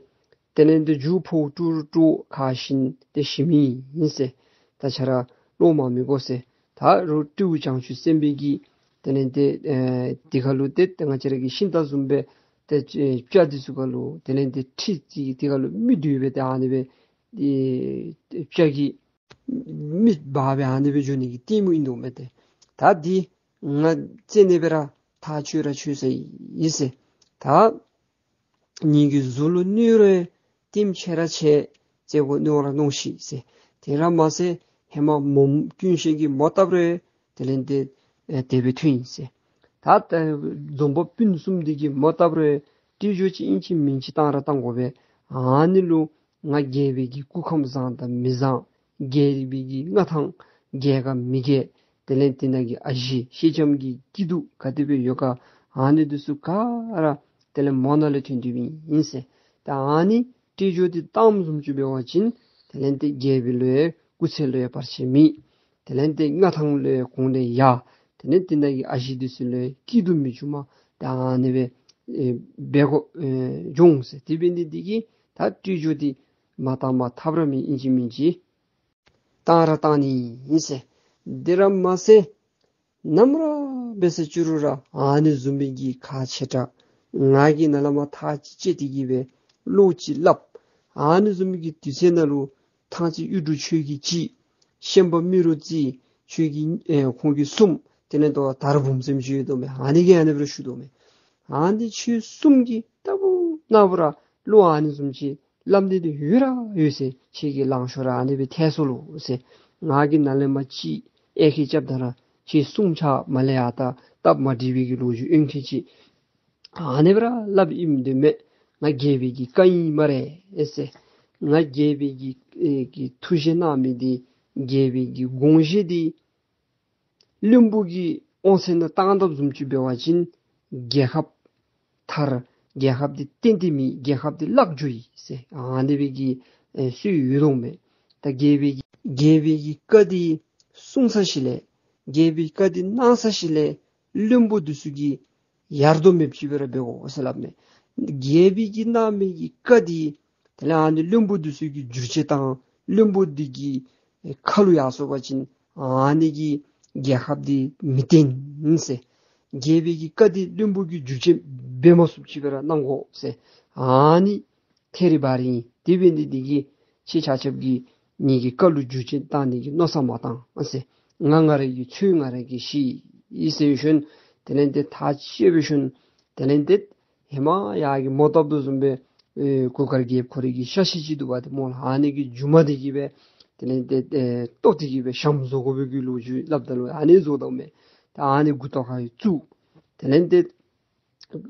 དེ་ལས་ཏེ་རྒྱུ་ཕོཝ་དཀྲུགས་དཀྲུགས་ཁ་ཞིམ་ཏེ་ཞིམ་ཨིན་ཟེར། ད་ཁྱོད་ར་བློ་མང་མི་དགོ་ཟེར། ད་རུང་སྤྲེའུ་བྱང་ཆུབ་སེམས་དཔའི་གི་དེ་ལས་ཏེ་ཨེ་དེ་ཁ་ལུ་ཏེ་ཏེ་ང་བཅས་ར་གི་ཤིང་རྟ་བཟུམ་སྦེ་ཏེ་ཨེ་སྤྱ་འདི་ཚུ་ཁ་ལུ་དེ་ལས་ཏེ་ཁྲི་ཅིག་དེ་ཁ་ལུ་མི་སྡོད་སྦེ་ཏེ་ཨ་ནི་སྦེ་ཨེ་སྤྱ་གི་མི་འབག་སྦེ་ཨ་ནི་སྦེ་འགྱོ་ནི་གི་ལྟད་མོ་ཨིན་དོ་མས་ཏེ། ད་འདི་ང་རྩ་ནས་སྦེ་ར་ཐག་ཆོད་ར་ཆོད་ས་ཨིན་ཟེར། ད་ངེ་གི་གཟུགས་ལུ་གནོད་རུང་ལྟདམོ་ཆེ་ར་ཆེ་རྩེ་གོ་གནོད་ར་གནོད་ཤིག་ཟེར། དེ་ར་མ་ཚད་ཧེ་མ་མོ་ཀུན་ཤེས་ཀྱིས་མོ་བཏབ་རུང་དེ་ལས་ཏེ་ཨེ་དེ་སྦེ་ཐོན་ཡི་ཟེར། ད་ད་འཛོམས་པ་སྤུན་གསུམ་འདི་གིས་མོ་བཏབ་རུང་སྤྲེའུ་ཅིག་ཨིན་ཅི་མིན་ཅི་བཏང་ར་བཏང་དགོ་པས། ཨ་ནི་ལུ་ང་རྒྱལ་པོའི་གི་སྐུ་ཁམས་བཟང་དང་མི་བཟང་རྒྱལ་པོའི་གི་མངའ་ཐང་རྒྱལ་ག་མི་རྒྱལ་དེ་ལས་དེ་ནང་གི་ཨ་ཞེ་སེང་ལྕམ་གྱི་སྐྱིད་སྡུག་ག་དེ་སྦེ་ཡོད་ག་ཨ་ནི་འདི་ཚུ་ག་ར་དེ་ལས་མོ་ནང་ལས་ཐོན་ཐོནམ་ཨིན་ཟེར། ད་ཨ་ནི་སྤྲེའུ་འདི་བཏངམ་བཟུམ་ཅིག་འབད་བ་ཅིན་དེ་ལས་ཏེ་རྒྱལ་པོའི་ལུ་ཡང་སྐུ་ཚེ་ལུ་ཡང་བར་ཆད་མེད། དེ་ལས་ཏེ་མངའ་ཐང་ལུ་ཡང་གོང་ལས་ཡར། དེ་ལས་དེ་ནང་གི་ཨ་ཞེ་འདི་ཚུ་ལུ་ཡང་སྐྱིད་སྡུག་མི་འབྱུང་མས། ད་ཨ་ནི་སྦེ་ཨེ་འབད་དགོ་ཨེ་འབྱུང་ཟེར། དེ་འབད་ནི་འདི་གིས་ད་སྤྲེའུ་འདི་མ་བཏང་མ་ཐབས་ར་མེད། ཨིན་ཅི་མིན་ཅི་བཏང་ར་བཏང་ནི་ཨིན་ཟེར། དེ་ར་མ་ཚད་ནམ་ར་འབད་ས་ཅིག་རུང་ར་ཨ་ནི་བཟུམ་མའི་གི་ཁག་ཆེ་དྲགས་ང་གིས་ནཱ་ལས་མར་ཐག་ཅིག་བཅད་དེ་གི་སྦེ་བློ་ཅིག་སླབ། ཨ་ནི་བཟུམ་མའི་གི་དུས་ཚོད་ནང་ལུ་ཐང་རྩེ་གཡུ་འབྲུག་ཁྱོད་ཀྱིས་ཅིག་ཤན་པ་རྨེ་རུ་རྩེ་ཁྱོད་ཀྱིས་ཨེ་ཁོང་གིས་གསུམ་དེ་ལས་ཏེ་དར་འབུམ་ཚན་ཅིག་ཡོད་དོ་མས། ཨ་ནི་གིས་ཨ་ནི་སྦེ་ར་ཞུ་དོ་མས། ཨ་ནི་ཁྱོད་གསུམ་གྱིས་ལྟ་བུ་ན་བུ་ར་བློ་ཨ་ནི་བཟུམ་ཅིག་སླབ་ནི་འདི་ཡོད་ར་ཡོད་ཟེར། ཁྱེད་ཀྱི་ལང་ཤོར་ར་ཨ་ནི་སྦེ་ཐལ་སོ་ལོ་ཟེར། ང་གིས་ནཱ་ལས་མར་ཅིག་ཨེ་ཁེ་རྐྱབ་ད་ར་ཁྱེད་བསྲུང་བྱ་མ་ལས་ཡར་ད་སྟབས་མ་འགྲིག་པའི་གི་ལོ་རྒྱུས་ཨིན་ཁེ་ཅིག་ཨ་ནི་སྦེ་ར་སླབ་ཨིནམ་འདི་མེན། ང་རྒྱལ་པོའི་གི་བཀའ་ཨིན་སྨ་རེ་ཟེར། ང་རྒྱལ་པོའི་གི་ཨེ་གི་ཐུགས་བཞེད་གནང་མི་འདི་རྒྱལ་པོའི་གི་དགོངས་བཞེད་འདི་བློན་པོ་གིས་དབང་ཚད་ནང་བཏང་དཔ་བཟུམ་ཅིག་འབད་བ་ཅིན་རྒྱལ་ཁབ་ཐར། རྒྱལ་ཁབ་འདི་གཏན་གཏན་མེད། རྒྱལ་ཁབ་འདི་བརླག་འགྱོ་ཡི་ཟེར། ཨ་ནི་སྦེ་གི་ཨེ་སྲོལ་ཡོད་དོ་མས། ད་རྒྱལ་པོའི་གི་རྒྱལ་པོའི་གི་བཀའ་འདི་སྲུང་ས་ཅིག་ལས་རྒྱལ་པོའི་བཀའ་འདི་གནང་ས་ཅིག་ལས་བློན་པོ་འདི་ཚུ་གིས་ཡར་ལྡོག་མེདཔ་ཅིག་སྦེ་ར་འབད་དགོ་ཟེར་སླབ་མས། རྒྱལ་པོའི་གི་གནང་མི་གི་བཀའ་འདི་དེ་ལས་ཨ་ནི་བློན་པོ་འདི་ཚུ་གིས་བསྒྱུར་བཅོས་བཏང་བློན་པོ་འདི་གི་ཁ་ལུ་ཡར་སོང་པ་ཅིན་ཨ་ནི་གིས་རྒྱལ་ཁབ་འདི་མི་བརྟན་ཟེར། རྒྱལ་པོའི་གི་བཀའ་འདི་བློན་པོ་གིས་བསྒྱུར་བཅོས་འབད་མ་ཚུགསཔ་ཅིག་སྦེ་ར་གནང་དགོ་ཟེར། ཨ་ནི་ཐད་རི་བ་རི་ཨིན། དེ་འབད་ནི་འདི་གིས་ཁྱེད་ཆ་ཁྱབ་ཀྱིས་ངེ་གི་བཀའ་ལུ་བསྒྱུར་བཅོས་བཏང་ནི་གི་མནོ་བསམ་མ་བཏང་ཟེར། ང་ང་ར་གིས་འཚོལ་ང་ར་གིས་ཤེས་ཟེར་ཞིནམ་དེ་ལས་ཏེ་ཐག་བཅད་འབད་ཞིནམ་དེ་ལས་ཏེ་ཧེ་མ་ཡར་གི་མོ་བཏབ་དོ་བཟུམ་སྦེ་ཨེ་གུར་དཀར་རྒྱལཔོ་ཁོ་རའི་གི་ཤ་ཤེད་ཅིག་འདུག་པ་ཏེ་སྨོ་ལགས། ཨ་ནི་གི་མཇུག་མ་འདི་གིས་སྦེ་དེ་ལས་ཏེ་ཨེ་བཏོག་སྟེ་གི་སྦེ་ཤམ་བཟོ་དགོ་པའི་གི་ལོ་རྒྱུས་སླབ་ད་ལུ་ཨ་ནི་བཟོ་དོ་མས། ད་ཨ་ནི་མགུ་ཏོ་ཁར་བཙུགས། དེ་ལས་ཏེ་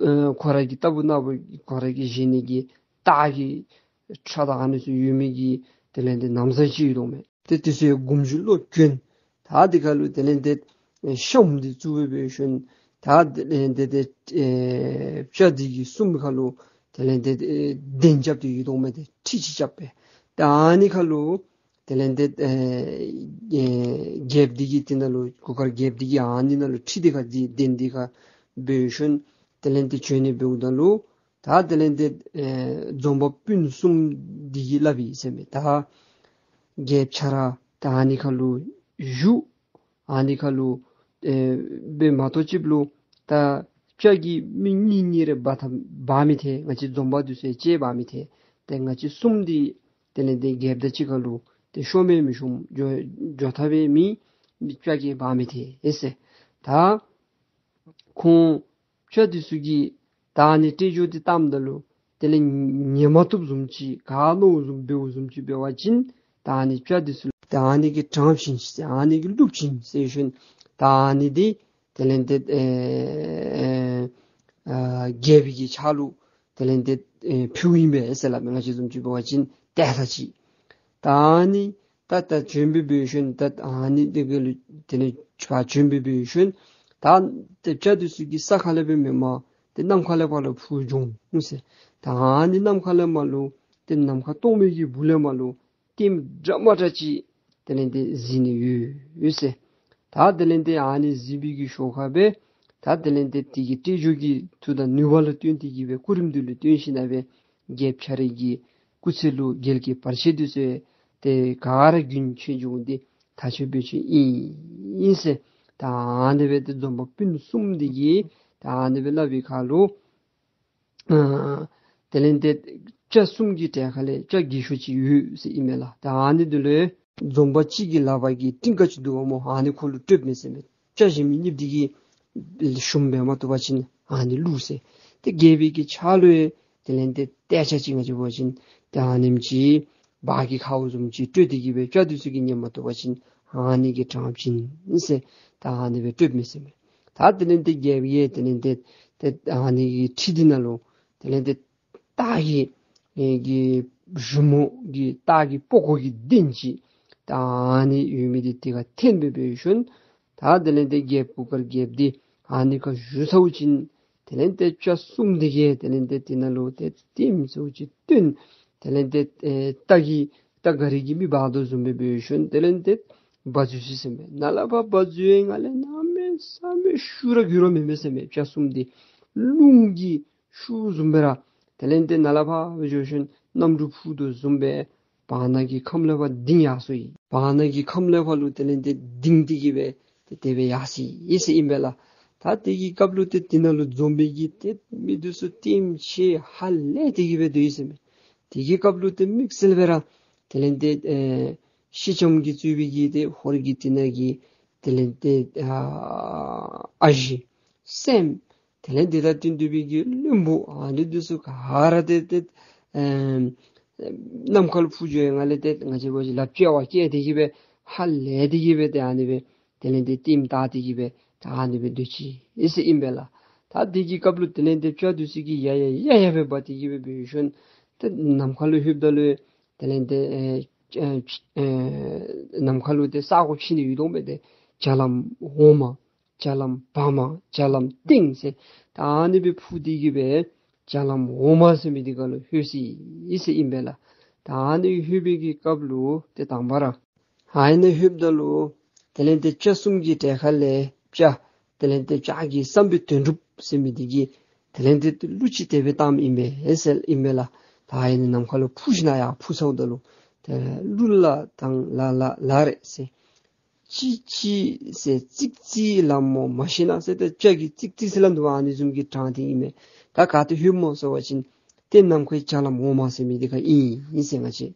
ཨེ་ཁོ་ར་གི་ལྟ་བུ་ན་བུ་ཁོ་ར་གི་བཞེས་ནི་གི་སྟག་གི་ ཁྲ་དང་ཨ་ནི་ཚུ་ཡོད་མི་གི་དེ་ལས་འདི་ན་བཟའ་ཅིག་ཡོད་དོ་མས། ཏེ་དེ་ཚུ་ཡང་སྒོམ་ཞིག་ལོག་གྱོན། ད་དེ་ཁར་ལུ་དེ་ལས་འདི་ཤམ་འདི་བཙུགས་སྦེ་འབད་ཞིནམ་ད་དེ་ལས་འདི་ཏེ་ཨེ་སྤྱ་འདི་གི་སྲུངམ་ཁར་ལུ་དེ་ལས་འདི་ཨེ་གདན་རྐྱབ་སྟེ་ཡོད་དོ་མས། ཏེ་ཁྲི་ཅིག་རྐྱབ་སྦེ། ད་ཨ་ནི་ཁར་ལུ་དེ་ལས་འདི་ཨེ་ཨེ་རྒྱལཔོ་འདི་གིས་དེ་ནང་ལུ་གུར་དཀར་རྒྱལཔོ་འདི་གིས་ཨ་ནི་ནང་ལུ་ཁྲི་འདི་ཁར་འདི་གདན་འདི་ཁར་འབད་ཞིནམ་དེ་ལས་འདི་བྱོན་ནི་འབདཝ་ད་ལུ་ད་དེ་ལས་འདི་ཨེ་འཛོམས་པ་སྤུན་གསུམ་འདི་གིས་སླབ་ཡི་ཟེར་མས། ད་རྒྱལཔོ་ཁྱོད་ར་ད་ཨ་ནི་ཁར་ལུ་བཞུགས། ཨ་ནི་ཁར་ལུ་ཨེ་འབད་མ་གཏོགས་ཅིག་ལུ་ད་སྤྱ་གིས་མི་གཉིས་གཉིས་རེ་འབག་ཐབས་འབག་མི་ཐལ། ང་བཅས་འཛོམས་པ་འདི་ཚུ་ཡང་བཅས་འབག་མི་ཐལ། ཏེ་ང་བཅས་གསུམ་འདི་དེ་ལས་འདི་རྒྱལཔོ་དང་གཅིག་ཁར་ལུ་ཏེ་ཤོར་མི་མི་ཤོར་འགྱོ་འགྱོ་ཐབས་མེད། མི་སྤྱ་གིས་འབག་མི་ཐལ་ཨེ་ཟེར། ད་ཁོང་སྤྱ་འདི་ཚུ་གིས་ད་ཨ་ནི་སྤྲེལ་རྒྱུག་འདི་བཏངམ་ད་ལུ་དེ་ལས་ཉན་མ་བཏུབ་བཟུམ་ཅིག་ག་མནོ་བཟུམ་འབདཝ་བཟུམ་ཅིག་འབད་བ་ཅིན་ད་ཨ་ནི་སྤྱ་འདི་ཚུ་ལུ་ད་ཨ་ནི་གིས་དྲངམ་ཅིག་ཟེར་ཨ་ནི་གིས་བླུགཔ་ཅིག་ཟེར་ཞིནམ་ད་ཨ་ནི་འདི་དེ་ལས་འདི་ཨེ་ཨེ་རྒྱལཔོ་གི་ཕྱག་ལུ་དེ་ལས་འདི་ཨེ་ཕུལཝ་ཨིན་པས་ཟེར་སླབ་མས། ང་བཅས་བཟུམ་ཅིག་འབད་བ་ཅིན་ཏེ་ད་ཅིག་ད་ཨ་ནི་ད་ད་བྱོན་སྦེ་འབད་ཞིནམ་ད་ཨ་ནི་འདི་གི་ལུ་དེ་ལས་ཕར་བྱོན་སྦེ་འབད་ཞིནམ་ད་ཏེ་སྤྱ་འདི་ཚུ་གིས་ས་ཁ་ལས་སྦེ་མེན་པར་ཏེ་གནམ་ཁ་ལས་ཕར་ལུ་འཕུར་འགྱོ་འོང་ཟེར། ད་ཨ་ནི་གནམ་ཁ་ལས་མར་ལུ་ཏེ་ནམ་མཁའ་སྟོང་མའི་གི་སྦུག་ལས་མར་ལུ་ལྟདམོ་འདྲ་མ་འདྲ་ཅིག་དེ་ལས་འདི་གཟིགས་ནི་ཡོད་ཡོད་ཟེར། ད་དེ་ལས་འདི་ཨ་ནི་གཟིགས་པའི་གི་ཞོར་ཁར་སྦེ་ད་དེ་ལས་འདི་དེ་གི་སྤྲེལ་རྒྱུག་གི་མཐུ་དང་ནུས་པ་ལུ་བརྟེན་ཏེ་གི་སྦེ་སྐུ་རིམ་འདི་ལུ་བརྟེན་ཞིནམ་ལས་སྦེ་རྒྱལཔོ་ཁྱོད་རའི་གི་སྐུ་ཚེ་ལུ་རྒྱལ་གྱི་བར་ཆད་འདི་ཚུ་ཏེ་ག་ར་རྒྱུན་ཆད་འགྱོ་འོང་འདི་ཐག་ཆོད་པའི་ཆོས་ཨིན་ཟེར། ད་ཨ་ནི་སྦེ་ཏེ་འཛོམས་པ་སྤུན་གསུམ་འདི་གིས་ད་ཨ་ནི་སྦེ་སླབ་པའི་ཁར་ལུ་ཨ་དེ་ལས་འདི་སྤྱ་གསུམ་གྱི་གྲལ་ཁ་ལས་སྤྱ་རྒས་ཤོས་ཅིག་ཡོད་ཟེར་ཨིན་མས་ལགས། ད་ཨ་ནི་འདི་ལུ་འཛོམས་པ་གཅིག་གི་ལག་པར་གྱི་ཏིང་ཀ་ཅིག་འདུག་པ་སྨོ། ཨ་ནི་ཁོ་ལུ་སྤྲོདཔ་མས་ཟེར་མས། སྤྱ་གཞན་མི་གཉིས་འདི་གིས་ཞུམ་འབད་མ་བཏུབ་པ་ཅིན་ཨ་ནི་བླུགས་ཟེར། ཏེ་རྒྱལ་པོའི་གི་ཕྱག་ལུ་ཡང་དེ་ལས་འདི་ཏེ་ཆ་ཅིག་ང་བཅས་འབད་བ་ཅིན་ཏེ་ཨ་ནེམ་ཅིག་བག་གི་ཁཝ་བཟུམ་ཅིག་སྤྲོད་དེ་གི་སྦེ་སྤྱ་འདི་ཚུ་གིས་ཉན་མ་བཏུབ་པ་ཅིན་ཨ་ནི་གིས་དྲངམ་ཅིག་ཨིན་ཟེར། ད་ཨ་ནི་སྦེ་སྤྲོདཔ་མས་ཟེར་མས། ད་དེ་ལས་འདི་རྒྱལ་པོ་གིས་དེ་ལས་འདི་ཏེ་ཨ་ནི་གི་ཁྲི་འདི་ནང་ལུ་དེ་ལས་འདི་སྟག་གི་ཨེ་གི་གཞུ་མོ་གི་སྟག་གི་པགས་ཀོ་གི་གདན་ཅིག་ད་ཨ་ནི་ཡོད་མི་འདི་དེ་ཁར་འཐེན་སྦེ་འབད་ཞིནམ་ད་དེ་ལས་འདི་རྒྱལཔོ་གུར་དཀར་རྒྱལཔོ་འདི་ཨ་ནི་ཁར་བཞུགས་ཚརཝ་ཅིག་དེ་ལས་འདི་སྤྱ་གསུམ་འདི་གིས་དེ་ལས་འདི་དེ་ནང་ལུ་ཏེ་ལྟདམོ་ཚུ་ཅིག་སྟོན། དེ་ལས་འདི་ཨེ་སྟག་གི་སྟག་ག་རི་གིས་མེ་འབར་དོ་བཟུམ་སྦེ་འབད་ཞིནམ་དེ་ལས་འདི་འབག་འཛུལ་ཅི་ཟེར་མས། ནཱ་ལས་ཕར་འབག་འཛུལ་བའི་སྒང་ལས་གནམ་མེད་ས་མེད་ཤུགས་ར་རྒྱུ་ར་མེན་མས་ཟེར་མས། སྤྱ་གསུམ་འདི་རླུང་གི་ཤུགས་བཟུམ་སྦེ་ར་དེ་ལས་འདི་ནཱ་ལས་ཕར་འབད་འགྱོ་ཞིནམ་གནམ་གྲུ་འཕུར་དོ་བཟུམ་སྦེ་བར་ན་གི་ཁམས་ལས་ཕར་ལྡིང་ཡར་སོ་ཡི། བར་ན་གི་ཁམས་ལས་ཕར་ལུ་དེ་ལས་འདི་ལྡིང་སྟེ་གི་སྦེ་ཏེ་དེ་སྦེ་ཡར་སོ་ཡི་ཟེར་ཨིན་པས་ལགས། ད་དེ་གི་སྐབས་ལུ་ཏེ་དེ་ནང་ལུ་འཛོམས་པའི་གི་ཏེ་མི་འདི་ཚུ་ལྟདམོ་ཆེ་ཧ་ལས་ཏེ་གི་སྦེ་སྡོད་ཡི་ཟེར་མས། དེ་གི་སྐབས་ལུ་ཏེ་དམིགས་བསལ་སྦེ་ར་དེ་ལས་འདི་ཨེ་སེང་ལྕམ་གྱིས་གཙོས་པའི་གི་ཏེ་ཧོར་གྱི་དེ་ནང་གི་དེ་ལས་འདི་ཨ་ཨ་ཞེ་སྲསམོ་དེ་ལས་འདི་དང་བསྟུན་ཏེ་སྦེ་གི་བློན་པོ་ཨ་ནི་འདི་ཚུ་ག་ར་ཏེ་ཏེ་ཨེ་ནམ་མཁའ་ལུ་འཕུར་འགྱོ་བའི་སྒང་ལས་ཏེ་ང་བཅས་འབད་བ་ཅིན་ལགཔ་ཅིག་ཡར་བཀལ་ཏེ་གི་སྦེ་ཧ་ལས་ཏེ་གི་སྦེ་ཏེ་ཨ་ནི་སྦེ་དེ་ལས་འདི་ལྟདམོ་བལྟ་སྟེ་གི་སྦེ་ད་ཨ་ནི་སྦེ་སྡོད་ཅི་ཨིན་ཟེར་ཨིན་པས་ལགས། ད་དེ་གི་སྐབས་ལུ་དེ་ལས་འདི་སྤྱ་འདི་ཚུ་གིས་ཡར་ཡར་ཡར་ཡར་སྦེ་འབག་སྟེ་གི་སྦེ་འབད་ཞིནམ་ཏེ་ནམ་མཁའ་ལུ་ལྷོདཔ་ད་ལུ་དེ་ལས་འདི་ཨེ་ཨེ་ཨེ་ནམ་མཁའ་ལུ་ཏེ་ས་གོ་ཕྱེ་ནི་ཡོད་དོ་མས། ཏེ་རྒྱ་ལམ་འོག་མ་རྒྱ་ལམ་བར་མ་རྒྱ་ལམ་སྟེང་ཟེར་ད་ཨ་ནི་སྦེ་འཕུར་ཏེ་གི་སྦེ་རྒྱ་ལམ་འོག་མ་ཟེར་མི་འདི་ཁར་ལུ་ལྷོད་ཅི་ཨིན་ཟེར་ཨིན་པས་ལགས། ད་ཨ་ནི་ལྷོད་པའི་གི་སྐབས་ལུ་ཏེ་དང་པ་ར་ཨ་ནི་ལྷོདཔ་ད་ལུ་དེ་ལས་འདི་སྤྱ་གསུམ་གྱི་གྲལ་ཁ་ལས་སྤྱ་དེ་ལས་འདི་སྤྱ་གི་བསམ་པའི་དོན་གྲུབ་ཟེར་མི་འདི་གིས་དེ་ལས་འདི་གླུ་ཅིག་དེ་སྦེ་བཏངམ་ཨིན་པས་ཟེར་ཨིན་པས་ལགས། ད་ཨ་ནི་ནམ་མཁའ་ལུ་འཕུར་ཞིནམ་ཡར་འཕུར་ཚརཝ་ད་ལུ་ཏེ་གླུ་ལ་དང་ལ་ལ་ལ་རེ་ཟེར། ཅི་ཅི་ཟེར་ཙིག་ཙིག་ལ་མོ་མ་ཤེས་ན་ཟེར་ཏེ་སྤྱ་གིས་ཙིག་ཙིག་ཟེར་སླབ་འདུག་པ། ཨ་ནི་བཟུམ་གྱི་གྲངས་དེ་ཨིན་མས། ད་ག་ཏེ་ལྷོདཔ་སྨོ་ཟེར་བ་ཅིན་ཏེ་ནམ་མཁའི་རྒྱ་ལམ་འོག་མ་ཟེར་མི་འདི་ཁར་ཨིན་ཨིན་ཟེར། ང་བཅས་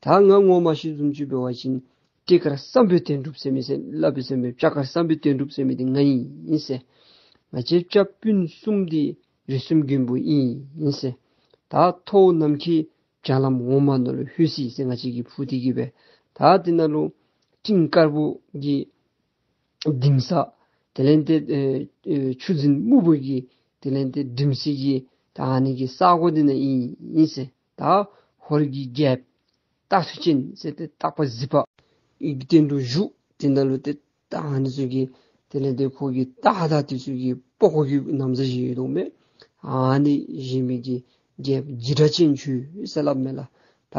ད་ང་ངོ་མ་ཤེས་བཟུམ་ཅིག་འབད་བ་ཅིན་སྤྱ་དཀར་བསམ་པའི་དོན་གྲུབ་ཟེར་མི་ཟེར་སླབ་ཨིན་ཟེར་མས། སྤྱ་དཀར་བསམ་པའི་དོན་གྲུབ་ཟེར་མི་འདི་ང་ཨིན་ཨིན་ཟེར། ང་བཅས་སྤྱ་སྤུན་གསུམ་འདི་རིགས་གསུམ་མགོན་པོ་ཨིན་ཨིན་ཟེར། ད་མཐོ་ནམ་མཁའི་རྒྱ་ལམ་འོག་མ་ནང་ལུ་ལྷོད་ཅི་ཟེར། ང་བཅས་ཀྱིས་འཕུར་ཏེ་གི་སྦེ་ད་དེ་ནང་ལུ་སྤྲིན་དཀར་པོ་གི་ལྡིང་ས་དེ་ལས་འདི་ཨེ་ཨེ་ཆུ་རྫིང་སྨུག་པོ་གི་དེ་ལས་འདི་འགྲིམ་ས་གི་ད་ཨ་ནི་གི་ས་གོ་འདི་ནང་ཨིན་ཨིན་ཟེར། ད་ ཧོར་གྱི་རྒྱལཔོ་སྟག་ཚུ་ཅན་ཟེར་ཏེ་སྟག་པ་གཟིག་པ་ཡི་གི་སྟེང་དུ་བཞུགས། དེ་ནང་ལུ་ཏེ་ད་ཨ་ནི་ཚུ་གིས་དེ་ལས་ཏེ་ཁོ་གི་སྟག་དང་དེ་ཚུ་གི་པགས་ཀོ་གི་ན་བཟའ་བཞེས་ཡོད་དོ་མས། ཨ་ནི་བཞེས་མི་གི་རྒྱལཔོ་འཇིགས་སྐྲག་ཅན་ཁྱོད་ཟེར་སླབ་མས་ལགས། ད་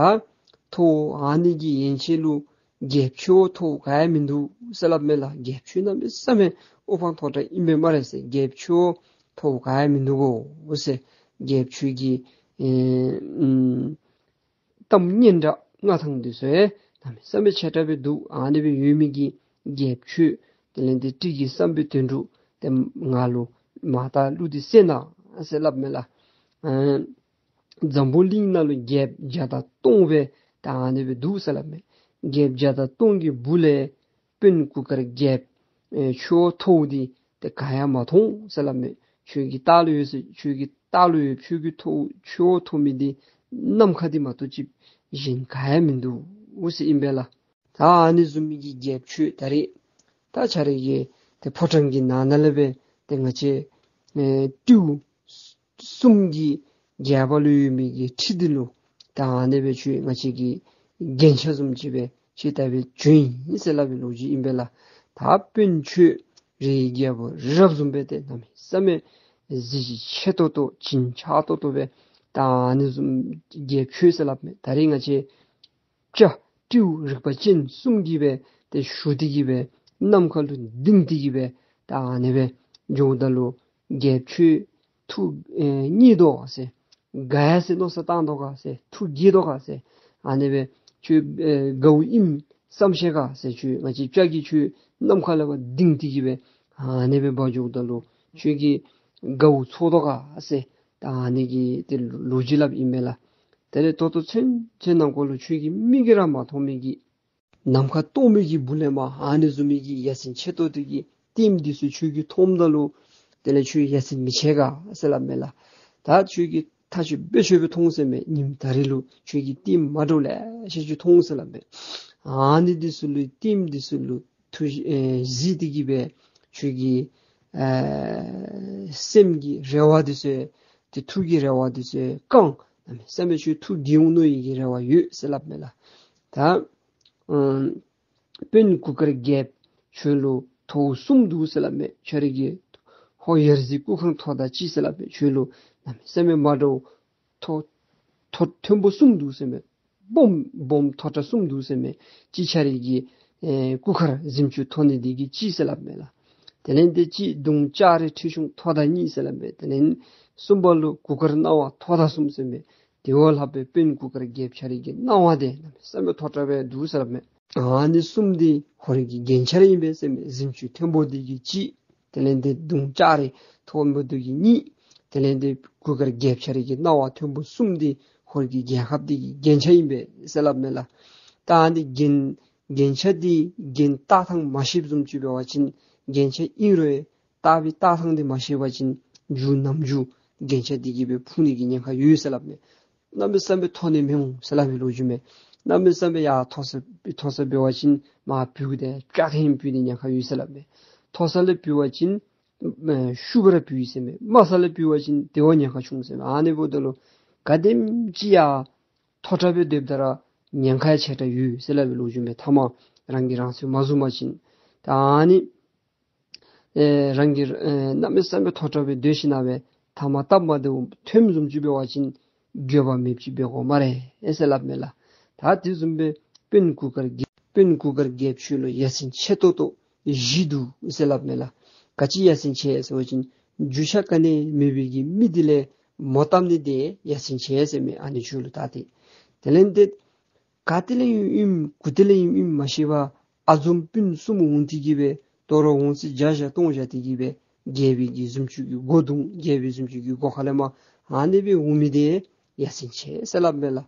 ཐོ་བ་ཨ་ནི་གི་ཡན་ཆད་ལུ་རྒྱལཔོ་ཁྱོད་ཐོ་བ་ག་ཡང་མིན་འདུག་ཟེར་སླབ་མས་ལགས། རྒྱལཔོ་ཁྱོད་གནམ་མེད་ས་མེད་དབུ་འཕང་མཐོ་དྲགས་ཨིན་པས་སྨ་རེ་ཟེར། རྒྱལཔོ་ཁྱོད་ཐོ་བ་ག་ཡང་མིན་འདུག་གོ་ཟེར། རྒྱལཔོ་ཁྱོད་ཀྱི་ཨེ་ཨམ་གཏམ་སྙན་གྲགས་མངའ་ཐང་འདི་ཚུ་ཡང་གནམ་མེད་ས་མེད་ཆེ་དྲགས་སྦེ་འདུག། ཨ་ནི་སྦེ་ཡོད་མི་གི་རྒྱལཔོ་ཁྱོད་དེ་ལས་ཏེ་སྤྲིན་གྱི་བསམ་པའི་དོན་གྲུབ་ཏེ་ང་ལུ་མར་ད་གླུ་འདི་གསན་གནང་ཟེར་སླབ་མས་ལགས། ཨ་འཛམ་བུ་གླིང་ནང་ལུ་རྒྱལཔོ་བརྒྱ་དང་སྟོང་སྦེ་ད་ཨ་ནི་སྦེ་འདུག་ཟེར་སླབ་མས། རྒྱལཔོ་བརྒྱ་དང་སྟོང་གི་སྦུག་ལས་དཔོན་གུར་དཀར་རྒྱལཔོ་ཨེ་ཁྱོད་ཐོཝ་འདི་ཏེ་ག་ཡང་མ་མཐོང་ཟེར་སླབ་མས། ཁྱོད་ཀྱི་ལྟག་ལུ་ཡོད་ཟེར། ཁྱོད་ཀྱི་ལྟག་ལུ་ཡོད། ཁྱོད་ཀྱི་ཐོ་ཁྱོད་ཐོབ་མི་འདི་ནམ་མཁའ་འདི་མ་གཏོགས་ཅིག་གཞན་ག་ཡང་མིན་འདུག་ཟེར་ཨིན་པས་ལགས། ད་ཨ་ནི་བཟུམ་མའི་གི་རྒྱལཔོ་ཁྱོད་ད་རེས་ད་ཁྱོད་རའི་གི་ཏེ་ཕོ་བྲང་གི་ནང་ན་ལས་སྦེ་ཏེ་ང་བཅས་ཨེ་སྤྲེའུ་གསུམ་གྱི་རྒྱལ་པོ་ལུ་ཡོད་མི་གི་ཁྲི་འདི་ལུ་ད་ཨ་ནི་སྦེ་ཁྱོད་ང་བཅས་ཀྱི་རྒྱན་ཆ་བཟུམ་ཅིག་སྦེ་ཁྱོད་ད་སྦེ་བྱོན་ཡི་ཟེར་སླབ་པའི་ལོ་རྒྱུས་ཨིན་པས་ལགས། ད་དཔོན་ཁྱོད་རིའི་རྒྱལ་པོ་རི་རབ་བཟུམ་སྦེ་ཏེ་གནམ་མེད་ས་མེད་གཟི་བརྗིད་ཆེ་ཏོག་ཏོ་བྱིན་ཆགས་ཏོག་ཏོ་སྦེ་ད་ཨ་ནི་བཟུམ་རྒྱལཔོ་ཁྱོད་ཟེར་སླབ་མས། ད་རེས་ང་བཅས་སྤྱ་སྤྲེའུ་རིག་པ་ཅན་གསུམ་གྱིས་སྦེ་ཏེ་ཞུ་སྟེ་གིས་སྦེ་ནམ་མཁའ་ལུ་ལྡིང་སྟེ་གིས་སྦེ་ད་ཨ་ནི་སྦེ་འགྱོཝ་ད་ལུ་རྒྱལཔོ་ཁྱོད་ཐུགས་ཨེ་མཉེས་དོ་ག་ཟེར། དགའ་ཡ་ཟེར་མནོ་བསམ་བཏང་དོ་ག་ཟེར། ཐུགས་དགྱེས་དོ་ག་ཟེར། ཨ་ནི་སྦེ་ཁྱོད་ཨེ་དགའཝ་ཨིནམ་བསམ་ཤེས་ག་ཟེར། ཁྱོད་ང་བཅས་སྤྱ་གིས་ཁྱོད་ནམ་མཁའ་ལས་ཕར་ལྡིང་སྟེ་གིས་སྦེ་ཨ་ནི་སྦེ་འབག་འགྱོཝ་ད་ལུ་ཁྱོད་ཀྱིས་དགའཝ་ཚོར་དོ་ག་ཟེར། ད་ཨ་ནི་གི་ཏེ་ལོ་རྒྱུས་སླབ་ཨིན་མས་ལགས། དེ་ལས་ད་ལྟོ་ཚུན་ཚོད་ནང་འཁོད་ལུ་ཁྱོད་ཀྱི་མིག་གིས་ར་མ་མཐོང་མི་གི་ནམ་མཁའ་སྟོང་མི་གི་སྦུག་ལས་མར་ཨ་ནི་བཟུམ་མའི་གི་ཡ་མཚན་ཆེ་ཏོག་ཏོ་གི་ལྟདམོ་འདི་ཚུ་ཁྱོད་ཀྱིས་མཐོངམ་ད་ལུ་དེ་ལས་ཁྱོད་ཡ་མཚན་མི་ཆེ་ག་ཟེར་སླབ་མས་ལགས། ད་ཁྱོད་ཀྱིས་ཐག་ཆོད་སྦེ་ཁྱོད་སྦེ་མཐོང་ཟེར་མས། ཉིནམ་ད་རིས་ལུ་ཁྱོད་ཀྱིས་ལྟདམོ་མ་འདྲཝ་ལེ་ཤ་ཅིག་མཐོང་ཟེར་སླབ་མས། ཨ་ནི་འདི་ཚུ་ལུ་ལྟདམོ་འདི་ཚུ་ལུ་ཐུགས་ཨེ་གཟིགས་ཏེ་གིས་སྦེ་ཁྱོད་ཀྱི་ཨེ་སེམས་ཀྱི་རེ་བ་འདི་ཚུ་ཏེ་ཐུགས་ཀྱི་རེ་བ་འདི་ཚུ་བསྐང་། གནམ་མེད་ས་མེད་ཁྱོད་ཐུགས་དགྱེས་འོང་མནོ་ཡི་གི་རེ་བ་ཡོད་ཟེར་སླབ་མས་ལགས། ད་ཨམ་དཔོན་གུར་དཀར་རྒྱལཔོ་ཁྱོད་ལུ་ཐོཝ་གསུམ་འདུག་ཟེར་སླབ་མས། ཁྱོད་རའི་གི་ཧོར་ཡ་རྩེ་སྐུ་མཁར་མཐོ་དྲགས་གཅིག་ཟེར་སླབ་མས། ཁྱོད་ལུ་གནམ་མེད་ས་མེད་མ་འདྲཝ་མཐོ་མཐོ་མཐོན་པོ་གསུམ་འདུག་ཟེར་མས། སྦོམ་སྦོམ་མཐོ་དྲགས་གསུམ་འདུག་ཟེར་མས། གཅིག་ཁྱོད་རའི་གི་ཨེ་སྐུ་མཁར་གཟིམ་ཅུང་མཐོ་ནི་འདི་གིས་གཅིག་ཟེར་སླབ་མས་ལགས། དེ་ལས་ཏེ་གཅིག་གདོང་ལྕགས་རི་ཁྲི་གཞུང་མཐོ་དྲགས་གཉིས་ཟེར་སླབ་མས། དེ་ལས་གསུམ་པ་ལུ་གུར་དཀར་སྣང་བ་མཐོ་དྲགས་གསུམ་ཟེར་མས། དེ་བ་ལྷག་པའི་དཔོན་གུར་དཀར་རྒྱལཔོ་ཁྱོད་རའི་གི་སྣང་བ་འདི་གནམ་མེད་ས་མེད་མཐོ་དྲགས་སྦེ་འདུག་ཟེར་སླབ་མས། ཨ་ནི་གསུམ་འདི་ཧོར་གྱི་རྒྱན་ཆ་ར་ཨིན་པས་ཟེར་མས། གཟིམ་ཅུང་མཐོན་པོ་འདི་གིས་གཅིག། དེ་ལས་ཏེ་གདོང་ལྕགས་རི་མཐོན་པོ་འདི་གིས་གཉིས། དེ་ལས་ཏེ་གུར་དཀར་རྒྱལཔོ་ཁྱོད་རའི་གི་སྣང་བ་མཐོན་པོ་གསུམ་འདི་ཧོར་གྱི་རྒྱལ་ཁབ་འདི་གི་རྒྱན་ཆ་ཨིན་པས་ཟེར་སླབ་མས་ལགས། ད་ཨ་ནི་རྒྱན་རྒྱན་ཆ་འདི་རྒྱན་བཏགས་ཐངས་མ་ཤེསཔ་བཟུམ་ཅིག་འབད་བ་ཅིན་རྒྱན་ཆ་ཨིན་རུང་བཏགས་པའི་བཏགས་ཐངས་འདི་མ་ཤེས་པ་ཅིན་རྒྱུ་ནམ་རྒྱུན་རྒྱན་ཆ་འདི་གིས་སྦེ་ཕུང་ནི་གི་ཉེན་ཁ་ཡོད་ཟེར་སླབ་མས། གནམ་མེད་ས་མེད་མཐོ་ནི་མི་འོང་ཟེར་སླབ་པའི་ལོ་རྒྱུས་མས། གནམ་མེད་ས་མེད་ཡར་མཐོ་ས་མཐོ་ས་འབད་བ་ཅིན་མར་བུད་དེ་ཅ་ཐེན་བུད་ནི་ཉེན་ཁ་ཡོད་ཟེར་སླབ་མས། མཐོ་ས་ལས་བུད་པ་ཅིན་ཨེ་ཤུགས་སྦེ་ར་བུད་ཡི་ཟེར་མས། དམའ་ས་ལས་བུད་པ་ཅིན་དེ་བ་ཉེན་ཁ་ཆུང་ཟེར་མས། ཨ་ནི་འབདཝ་ད་ལུ་ག་དེམ་ཅིག་ཡར་མཐོ་དྲགས་སྦེ་སྡོདཔ་ད་ར་ཉེན་ཁ་ཡང་ཆེ་དྲགས་ཡོད་ཟེར་སླབ་པའི་ལོ་རྒྱུས་མས། མཐའ་མ་རང་གིས་རང་ཚོད་མ་བཟུང་པ་ཅིན། ད་ཨ་ནི་ཨེ་རང་གིས་ཨེ་གནམ་མེད་ས་མེད་མཐོ་དྲགས་སྦེ་སྡོད་ཞིན་ན་སྦེ་མཐའ་མ་སྟབས་མ་བདེཝ་ཐོནམ་བཟུམ་ཅིག་འབད་བ་ཅིན་འགྱོད་པ་མེདཔ་ཅིག་འབད་དགོ་སྨ་རེ་ཟེར་སླབ་མས་ལགས། ད་དེ་བཟུམ་སྦེ་དཔོན་གུར་དཀར་རྒྱལ་དཔོན་གུར་དཀར་རྒྱལཔོ་ཁྱོད་ལུ་ཡ་མཚན་ཆེ་ཏོག་ཏོ་བཞི་འདུག་ཟེར་སླབ་མས་ལགས། ག་ཅི་ཡ་མཚན་ཆེ་ཟེར་བ་ཅིན་རྒྱུས་ཆ་ག་ནི་མེད་པའི་གི་མི་འདི་ལས་མོ་བཏབ་ནི་འདི་ཡ་མཚན་ཆེ་ཟེར་མས། ཨ་ནི་ཁྱོད་ལུ་ད་ཏེ་དེ་ལས་ཏེ་ག་ཏེ་ལས་ཨིནམ་ཨིནམ་གུ་ཏེ་ལས་ཨིནམ་ཨིནམ་མ་ཤེས་པར་ཨ་འཛོམས་སྤུན་གསུམ་འོང་སྟེ་གིས་སྦེ་དོ་རུང་འོང་ཚད་བརྒྱ་བཞག་སྟོང་བཞག་སྟེ་གིས་སྦེ་རྒྱལ་པོའི་གི་གཟིམ་ཅུང་གི་སྒོ་རྡུང་། རྒྱལ་པོའི་གཟིམ་ཅུང་གི་སྒོ་ཁ་ལས་མར་ཨ་ནི་སྦེ་འོང་མི་འདི་ཡ་མཚན་ཆེ་ཟེར་སླབ་མས་ལགས།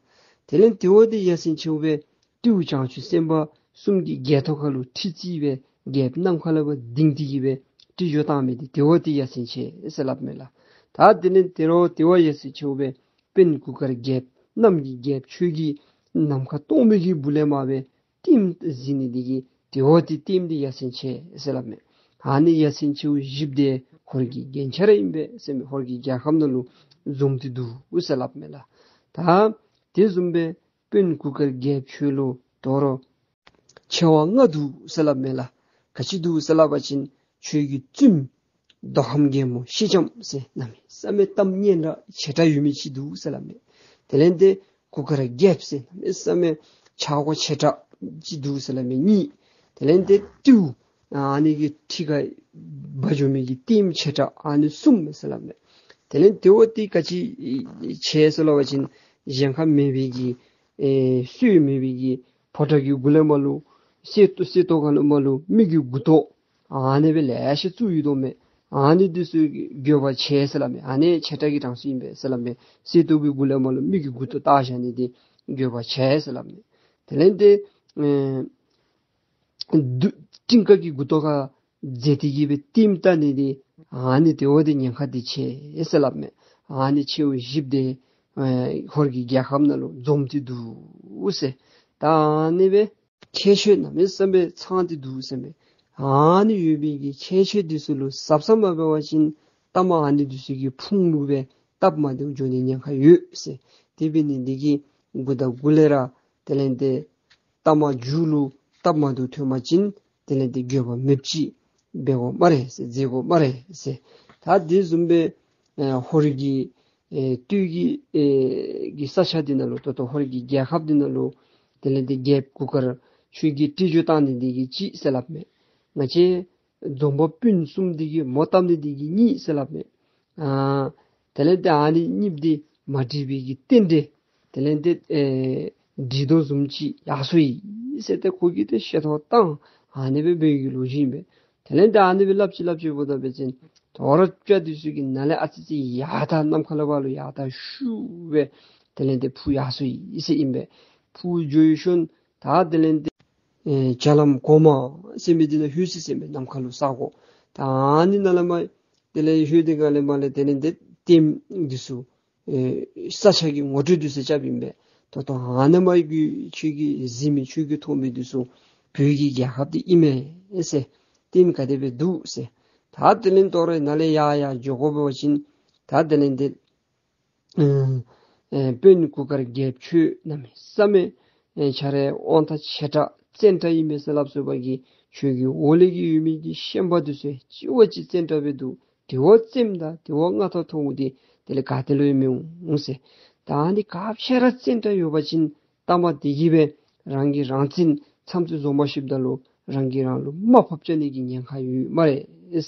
དེ་ལས་དེ་བ་འདི་ཡ་མཚན་ཆེཝ་སྦེ་སྤྲེའུ་བྱང་ཆུབ་སེམས་དཔའ་གསུམ་གྱིས་རྒྱལ་ཐོག་ཁ་ལུ་ཁྲི་བརྩིགས་སྦེ་རྒྱལཔོ་གནམ་ཁ་ལས་ཕར་ལྡིང་སྟེ་གིས་སྦེ་སྤྲིན་བཞོ་བཏང་མི་འདི་དེ་བ་འདི་ཡ་མཚན་ཆེ་ཟེར་སླབ་མས་ལགས། ད་དེ་ལས་དེ་རུང་དེ་བ་ཡ་མཚན་ཆེཝ་སྦེ་དཔོན་གུར་དཀར་རྒྱལཔོ་གནམ་གྱི་རྒྱལཔོ་ཁྱོད་ཀྱིས་ནམ་མཁའ་སྟོང་མི་གི་སྦུག་ལས་མར་སྦེ་ལྟདམོ་གཟིགས་ནི་འདི་གིས་དེ་བ་འདི་ལྟདམོ་འདི་ཡ་མཚན་ཆེ་ཟེར་སླབ་མས། ཨ་ནི་ཡ་མཚན་ཆེཝ་བཞི་འདི་ཧོར་གྱི་རྒྱན་ཆ་ར་ཨིན་པས་ཟེར་མས། ཧོར་གྱི་རྒྱལ་ཁམས་ནང་ལུ་འཛོམས་ཏེ་འདུག་ཟེར་སླབ་མས་ལགས། ད་ དེ་བཟུམ་སྦེ་དཔོན་གུར་དཀར་རྒྱལཔོ་ཁྱོད་ལུ་དོ་རུང་ཆེ་བ་ལྔ་འདུག་ཟེར་སླབ་མས་ལགས། ག་ཅི་འདུག་ཟེར་སླབ་པ་ཅིན་ཁྱོད་ཀྱི་བཙུནམོ་མདོ་ཁམས་རྒྱལ་མོ་ཤེས་ལྕམ་ཟེར་གནམ་མེད་ས་མེད་གཏམ་སྙན་གྲགས་ཆེ་དྲགས་ཡོད་མི་ཅིག་འདུག་ཟེར་སླབ་མས། དེ་ལས་ཏེ་གུར་དཀར་རྒྱལཔོ་ཟེར་གནམ་མེད་ས་མེད་ཆགས་སྒོ་ཆེ་དྲགས་ཅིག་འདུག་ཟེར་སླབ་མས་གཉིས། དེ་ལས་ཏེ་སྤྲེའུ་ཨ་ནི་གི་ཁྲི་ཁར་འབག་འགྱོ་མི་གི་ལྟདམོ་ཆེ་དྲགས་ཨ་ནི་གསུམ་ཟེར་སླབ་མས། དེ་ལས་དེ་བ་དེ་ག་ཅི་ཆེ་ཟེར་སླབ་པ་ཅིན་གཞན་ཁར་མེད་པའི་གི་ཨེ་སྲོལ་མེད་པའི་གི་ཕོ་བྲང་གི་གུ་ལས་མར་ལུ་གསེར་ཏོག་གསེར་ཏོག་ཁ་ལས་མར་ལུ་མི་གི་མགུ་ཏོ་ཨ་ནི་སྦེ་ལེ་ཤ་བཙུགས་ཡོད་དོ་མས། ཨ་ནི་འདི་ཚུ་དགོས་པ་ཆེ་ཟེར་སླབ་མས། ཨ་ནི་ཆེ་དྲགས་ཀྱི་གྲངས་སུ་ཨིན་པས་ཟེར་སླབ་མས། གསེར་ཏོག་གི་གུ་ལས་མར་ལུ་མི་གི་མགུ་ཏོ་བཏགས་བཞག་ནི་འདི་དགོས་པ་ཆེ་ཟེར་སླབ་མས། དེ་ལས་ཏེ་ཨེ་དུ་སྤྲིན་དཀར་གྱི་མགུ་ཏོ་ཁར་མཛེས་ཏེ་གི་སྦེ་ལྟདམོ་བལྟ་ནི་འདི་ཨ་ནི་དེ་བ་དེ་ཉེན་ཁ་འདི་ཆེ་ཟེར་སླབ་མས། ཨ་ནི་ཆེ་བ་བཞི་པོ་དེ་ཨེ་ཧོར་གྱི་རྒྱལ་ཁབ་ནང་ལུ་འཛོམས་ཏེ་འདུག་ཟེར། ད་ཨ་ནི་སྦེ་ཁྱད་ཆོས་གནམ་མེད་ས་མེད་ཚང་སྟེ་འདུག་ཟེར་མས། ཨ་ནི་ཡོད་པའི་གི་ཁྱད་ཆོས་འདི་ཚུ་ལུ་གཟབ་གཟབ་མ་འབད་བ་ཅིན་མཐའ་མ་ཨ་ནི་འདི་ཚུ་གི་ཕུང་ལུ་སྦེ་སྟབས་མ་བདེཝ་འགྱོ་ནི་ཉེན་ཁ་ཡོད་ཟེར། དེ་འབད་ནི་འདི་གིས་མགུ་དང་མགུ་ལས་ར་དེ་ལས་ཏེ་མཐའ་མ་མཇུག་ལུ་སྟབས་མ་བདེཝ་ཐོན་པ་ཅིན་དེ་ལས་ཏེ་འགྱོད་པ་མེདཔ་ཅིག་འབད་དགོ་སྨ་རེ་ཟེར། མཛད་དགོ་སྨ་རེ་ཟེར། ད་དེ་བཟུམ་སྦེ་ཨེ་ཧོར་གྱི་ཨེ་སྟོད་ཀྱི་ཨེ་གི་ས་ཆ་འདི་ནང་ལུ་ད་ལྟོ་ཧོར་གྱི་རྒྱལ་ཁབ་འདི་ནང་ལུ་དེ་ལས་ཏེ་རྒྱལཔོ་གུར་དཀར་ཁྱོད་ཀྱིས་སྤྲེལ་རྒྱུག་བཏང་ནི་འདི་གིས་གཅིག་ཟེར་སླབ་མས། ང་བཅས་འཛོམས་པ་སྤུན་གསུམ་འདི་གིས་མོ་བཏབ་ནི་འདི་གིས་གཉིས་ཟེར་སླབ་མས། ཨ་དེ་ལས་ཏེ་ཨ་ནི་གཉིས་འདི་མ་འགྲིག་པའི་གི་རྟེན་འབྲེལ་དེ་ལས་ཏེ་ཨེ་འགྲིག་དོ་བཟུམ་ཅིག་ཡར་སོ་ཡི་ཟེར་ཏེ་ཁོ་གིས་ཏེ་བཤད་ཐོ་བཏང་། ཨ་ནི་སྦེ་འབད་བའི་གི་ལོ་རྒྱུས་ཨིན་པས། དེ་ལས་ཏེ་ཨ་ནི་སྦེ་སླབ་ཅི་སླབ་ཅི་འབདཝ་ད་འབད་བ་ཅིན་དོ་རུང་སྤྱ་འདི་ཚུ་གིས་ནཱ་ལས་ཨ་ཙི་ཅིག་ཡར་ད་ནམ་མཁའ་ལས་ཕར་ལུ་ཡར་ད་ཤུགས་སྦེ་དེ་ལས་ཏེ་འཕུར་ཡར་སོ་ཡི་ཟེར་ཨིན་པས། འཕུར་འགྱོ་ཡི་ཤུལ་ད་དེ་ལས་ཏེ་ཨེ་རྒྱ་ལམ་གོང་མ་ཟེར་མི་འདི་ནང་ལྷོད་ཅི་ཟེར་མས། ནམ་མཁའ་ལུ་ས་གོ། ད་ཨ་ནི་ནང་ལས་མར་དེ་ལས་ལྷོད་དེ་ག་ལས་མར་ལས་དེ་ལས་ཏེ་ལྟདམོ་འདི་ཚུ་ཨེ་ས་ཆ་གི་ངོ་སྤྲོད་འདི་ཚུ་རྐྱབ་ཨིན་པས། ད་ལྟོ་ཨ་ནཱ་མར་གྱི་ཁྱོད་ཀྱིས་གཟིགས་མི་ཁྱོད་ཀྱིས་མཐོང་མི་འདི་ཚུ་བོད་ཀྱི་རྒྱལ་ཁབ་འདི་ཨིན་མས་ཟེར། ལྟདམོ་ག་དེ་སྦེ་འདུག་ཟེར། ད་དེ་ལས་དོ་རུང་ནཱ་ལས་ཡར་ཡར་འགྱོ་དགོ་འབད་བ་ཅིན་ད་དེ་ལས་ཏེ་ཨེ་ཨེ་དཔོན་གུར་དཀར་རྒྱལཔོ་ཁྱོད་གནམ་མེད་ས་མེད་ཨེ་ཁྱོད་ར་དབང་ཐང་ཆེ་དྲགས་བཙན་དྲགས་ཨིན་མས་ཟེར་སླབ་སོང་པ་གི་ཁྱོད་ཀྱི་འོག་ལས་ཀྱི་ཡོད་མི་གི་ཤན་པ་འདི་ཚུ་གཅིག་བ་གཅིག་བཙན་དྲགས་སྦེ་འདུག། དེ་བ་བཙནམོ་དང་དེ་བ་མངའ་ཐང་མཐོཝ་འདི་དེ་ལས་ག་ཏེ་ལུ་ཡང་མི་འོང་ཟེར། ད་ཨ་ནི་ག་ཅི་ར་བཙན་དྲགས་ཡོད་པ་ཅིན་མཐའ་མ་དེ་གིས་སྦེ་རང་གིས་རང་བཙན་མཚམས་ཚུ་འཛོམས་པ་ཅིག་འབདཝ་ད་ལུ་རང་གིས་རང་ལུ་དམའ་ཕབ་རྐྱབ་ནི་གི་ཉེན་ཁ་ཡོད་སྨ་རེ་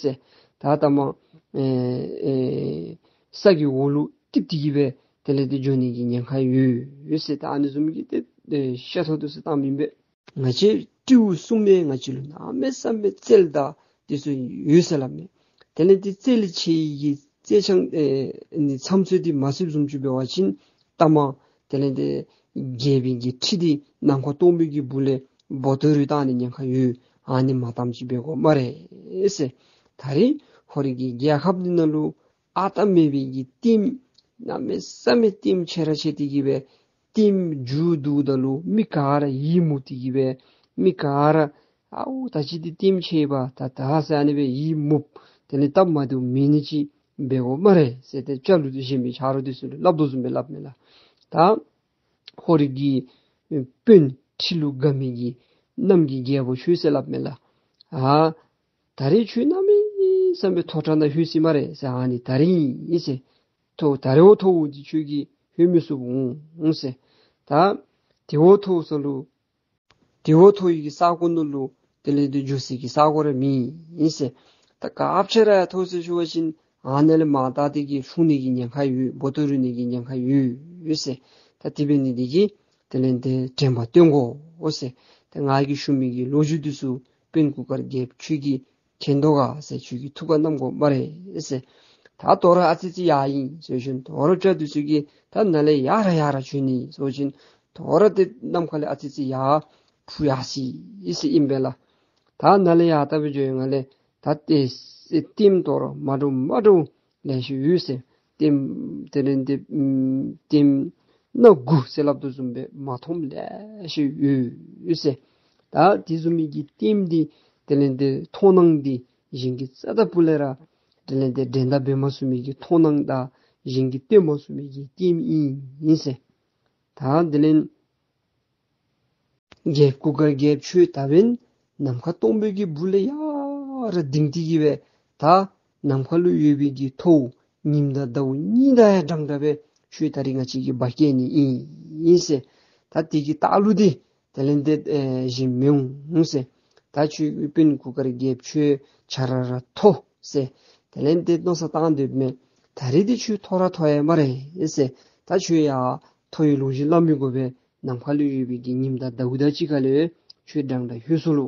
ཟེར། ད་མཐའ་མ་ཨེ་ཨེ་ས་གི་འོག་ལུ་ཏིག་ཏིག་གིས་སྦེ་དེ་ལས་ཏེ་འགྱོ་ནི་གི་ཉེན་ཁ་ཡོད་ཟེར། ད་ཨ་ནི་བཟུམ་གྱི་ཏེ་ཨེ་བཤད་ཐོ་འདི་ཚུ་བཏངམ་ཨིན་པས། ང་བཅས་སྤྲེའུ་གསུམ་ཡང་ང་བཅས་ལུ་གནམ་མེད་ས་མེད་རྩལ་དང་འདི་ཚུ་ཡོད་ཟེར་སླབ་མས། དེ་ལས་ཏེ་རྩལ་ཆེ་བའི་གི་རྩལ་འཆང་ཨེ་ནི་མཚམས་ཚོད་འདི་མ་ཚུདཔ་བཟུམ་ཅིག་འབད་བ་ཅིན་མཐའ་མ་དེ་ལས་ཏེ་རྒྱལ་པོའི་གི་ཁྲི་འདི་ནམ་མཁའ་སྟོང་པའི་གི་སྦུག་ལས་སྦོ་ཏོ་རུ་བཏང་ནི་ཉེན་ཁ་ཡོད། ཨ་ནི་མ་བཏངམ་ཅིག་འབད་དགོ་སྨ་རེ་ཟེར། ད་རིས་ཧོར་གྱི་རྒྱལ་ཁབ་འདི་ནང་ལུ་ཨ་རྟག་མེད་པའི་གི་ལྟདམོ་གནམ་མེད་ས་མེད་ལྟདམོ་ཆེ་ར་ཆེ་སྟེ་གི་སྦེ་ལྟདམོ་མཇུག་བསྡུཝ་ད་ལུ་མི་ག་ར་ཡིད་མུག་སྟེ་གི་སྦེ་མི་ག་ར་ཨའུ་ད་ཅི་འདི་ལྟདམོ་ཆེ་བས་ད་ད་ཟེར་ཨ་ནི་སྦེ་ཡིད་མུག་དེ་ལས་སྟབས་མ་བདེཝ་མེད་ནི་ཅིག་འབད་དགོ་སྨ་རེ་ཟེར་ཏེ་སྐྱ་ལུ་ཏེ་གཞན་མི་ཆ་རོགས་འདི་ཚུ་ལུ་སླབ་དོ་བཟུམ་སྦེ་སླབ་མས་ལགས། ད་ཧོར་གྱི་དཔོན་ཁྲི་ལུ་དགའ་མི་གི་གནམ་གྱི་རྒྱལ་པོ་ཁྱོད་ཟེར་སླབ་མས་ལགས། ཨ་ད་རིས་ཁྱོད་གནམ་མེད་ས་མེད་མཐོ་དྲགས་ནང་ལྷོད་ཅི་སྨ་རེ་ཟེར། ཨ་ནི་ད་རིས་ཨིན་ཟེར། མཐོ་ད་རིས་བ་མཐོཝ་འདི་ཁྱོད་ཀྱིས་ལྷོད་མི་ཚུགསཔ་འོང་ཟེར། ད་དེ་བ་མཐོ་ས་ལུ་དེ་བ་མཐོ་བའི་གི་ས་གོ་ནང་ལུ་དེ་ལས་ཏེ་འགྱོ་སའི་གི་ས་གོ་ར་མེད་ཨིན་ཟེར། ད་ག་ཅི་ར་མཐོ་ཟེར་ཞུ་བ་ཅིན་ཨ་ནཱ་ལས་མར་ད་དེ་གིས་ལྷུང་ནི་གི་ཉེན་ཁ་ཡོད། སྦོ་ཏོ་རུ་ནི་གི་ཉེན་ཁ་ཡོད་ཟེར། ད་དེ་འབད་ནི་འདི་གིས་དེ་ལས་ཏེ་དྲན་པ་བཏོན་དགོ་ཟེར། ད་ང་གིས་ཞུ་མི་གི་ལོ་རྒྱུས་འདི་ཚུ་དཔོན་གུར་དཀར་རྒྱལཔོ་ཁྱོད་ཀྱིས་མཁྱེན་དོ་ག་ཟེར། ཁྱོད་ཀྱིས་ཐུགས་ཁར་བསྣམ་དགོ་སྨ་རེ་ཟེར། ད་དོ་རུང་ཨ་ཙི་ཅིག་ཡར་ཨིན་ཟེར་ཞིནམ་དོ་རུང་སྤྱ་འདི་ཚུ་གིས་ད་ནཱ་ལས་ཡར་ར་ཡར་ར་བྱོན་ནི་ཟེར་ཞིནམ་དོ་རུང་ཏེ་ནམ་མཁའ་ལས་ཨ་ཙི་ཅིག་ཡར་འཕུར་ཡར་སོ་ཡི་ཟེར་ཨིན་པས་ལགས། ད་ནཱ་ལས་ཡར་ལྟ་བུ་འགྱོ་ཡི་ནང་ལས་ད་ཏེ་ལྟདམོ་དོ་རུང་མ་འདྲཝ་མ་འདྲཝ་ལེ་ཤ་ཡོད་ཟེར། ལྟདམོ་དེ་ལས་ཏེ་ཨམ་ལྟདམོ་སྣ་དགུ་ཟེར་སླབ་དོ་བཟུམ་སྦེ་མ་མཐོངམ་ལེ་ཤ་ཡོད་ཟེར། ད་དེ་བཟུམ་མའི་གི་ལྟདམོ་འདི་དེ་ལས་ཏེ་མཐོང་སྣང་འདི་གཞན་གྱིས་རྩ་དང་སྤུ་ལས་ར་དེ་ལས་ཏེ་འགྲན་ཟླ་འབད་མ་ཚུགས་མི་གི་མཐོང་སྣང་དང་གཞན་གྱིས་སྟོན་མ་ཚུགས་མི་གི་ལྟདམོ་ཨིན་ཨིན་ཟེར། ད་ ད་དེ་ལས་རྒྱལཔོ་གུར་དཀར་རྒྱལཔོ་ཁྱོད་ད་འབདན་ནམ་མཁའ་སྟོང་པའི་གི་སྦུག་ལས་ཡར་ལྡིང་སྟེ་གི་སྦེ་ད་ནམ་མཁའ་ལུ་ཡོད་པའི་གི་མཐོཝ་ཉིམ་དང་ཟླཝ་གཉིས་དང་ཡང་འདྲན་འདྲ་སྦེ་ཁྱོད་ད་རིས་ང་བཅས་ཀྱིས་འབག་སྐྱེལ་ནི་ཨིན་ཟེར། ད་དེ་གི་རྟགས་ལུ་འདི་དེ་ལས་ཏེ་ཨེ་གཞན་མི་འོང་ཟེར། ད་ཁྱོད་ཀྱི་སྤུན་གུར་དཀར་རྒྱལཔོ་ཁྱོད་ཁྱོད་ར་ར་མཐོ་ཟེར། དེ་ལས་ཏེ་མནོ་བསམ་བཏང་སྡོདཔ་མས། ད་རིས་འདི་ཁྱོད་མཐོ་ར་མཐོ་ཡི་སྨ་རེ་ཟེར། ད་ཁྱོད་ཡར་མཐོ་བའི་ལོང་བཞིན་སླབ་མི་དགོ་པས། ནམ་མཁའ་ལུ་ཡོད་པའི་གི་ཉིམ་དང་ཟླཝ་དང་གཅིག་ཁར་ལས་ཁྱོད་འདྲན་འདྲ་ལྷོད་སོ་ལོ་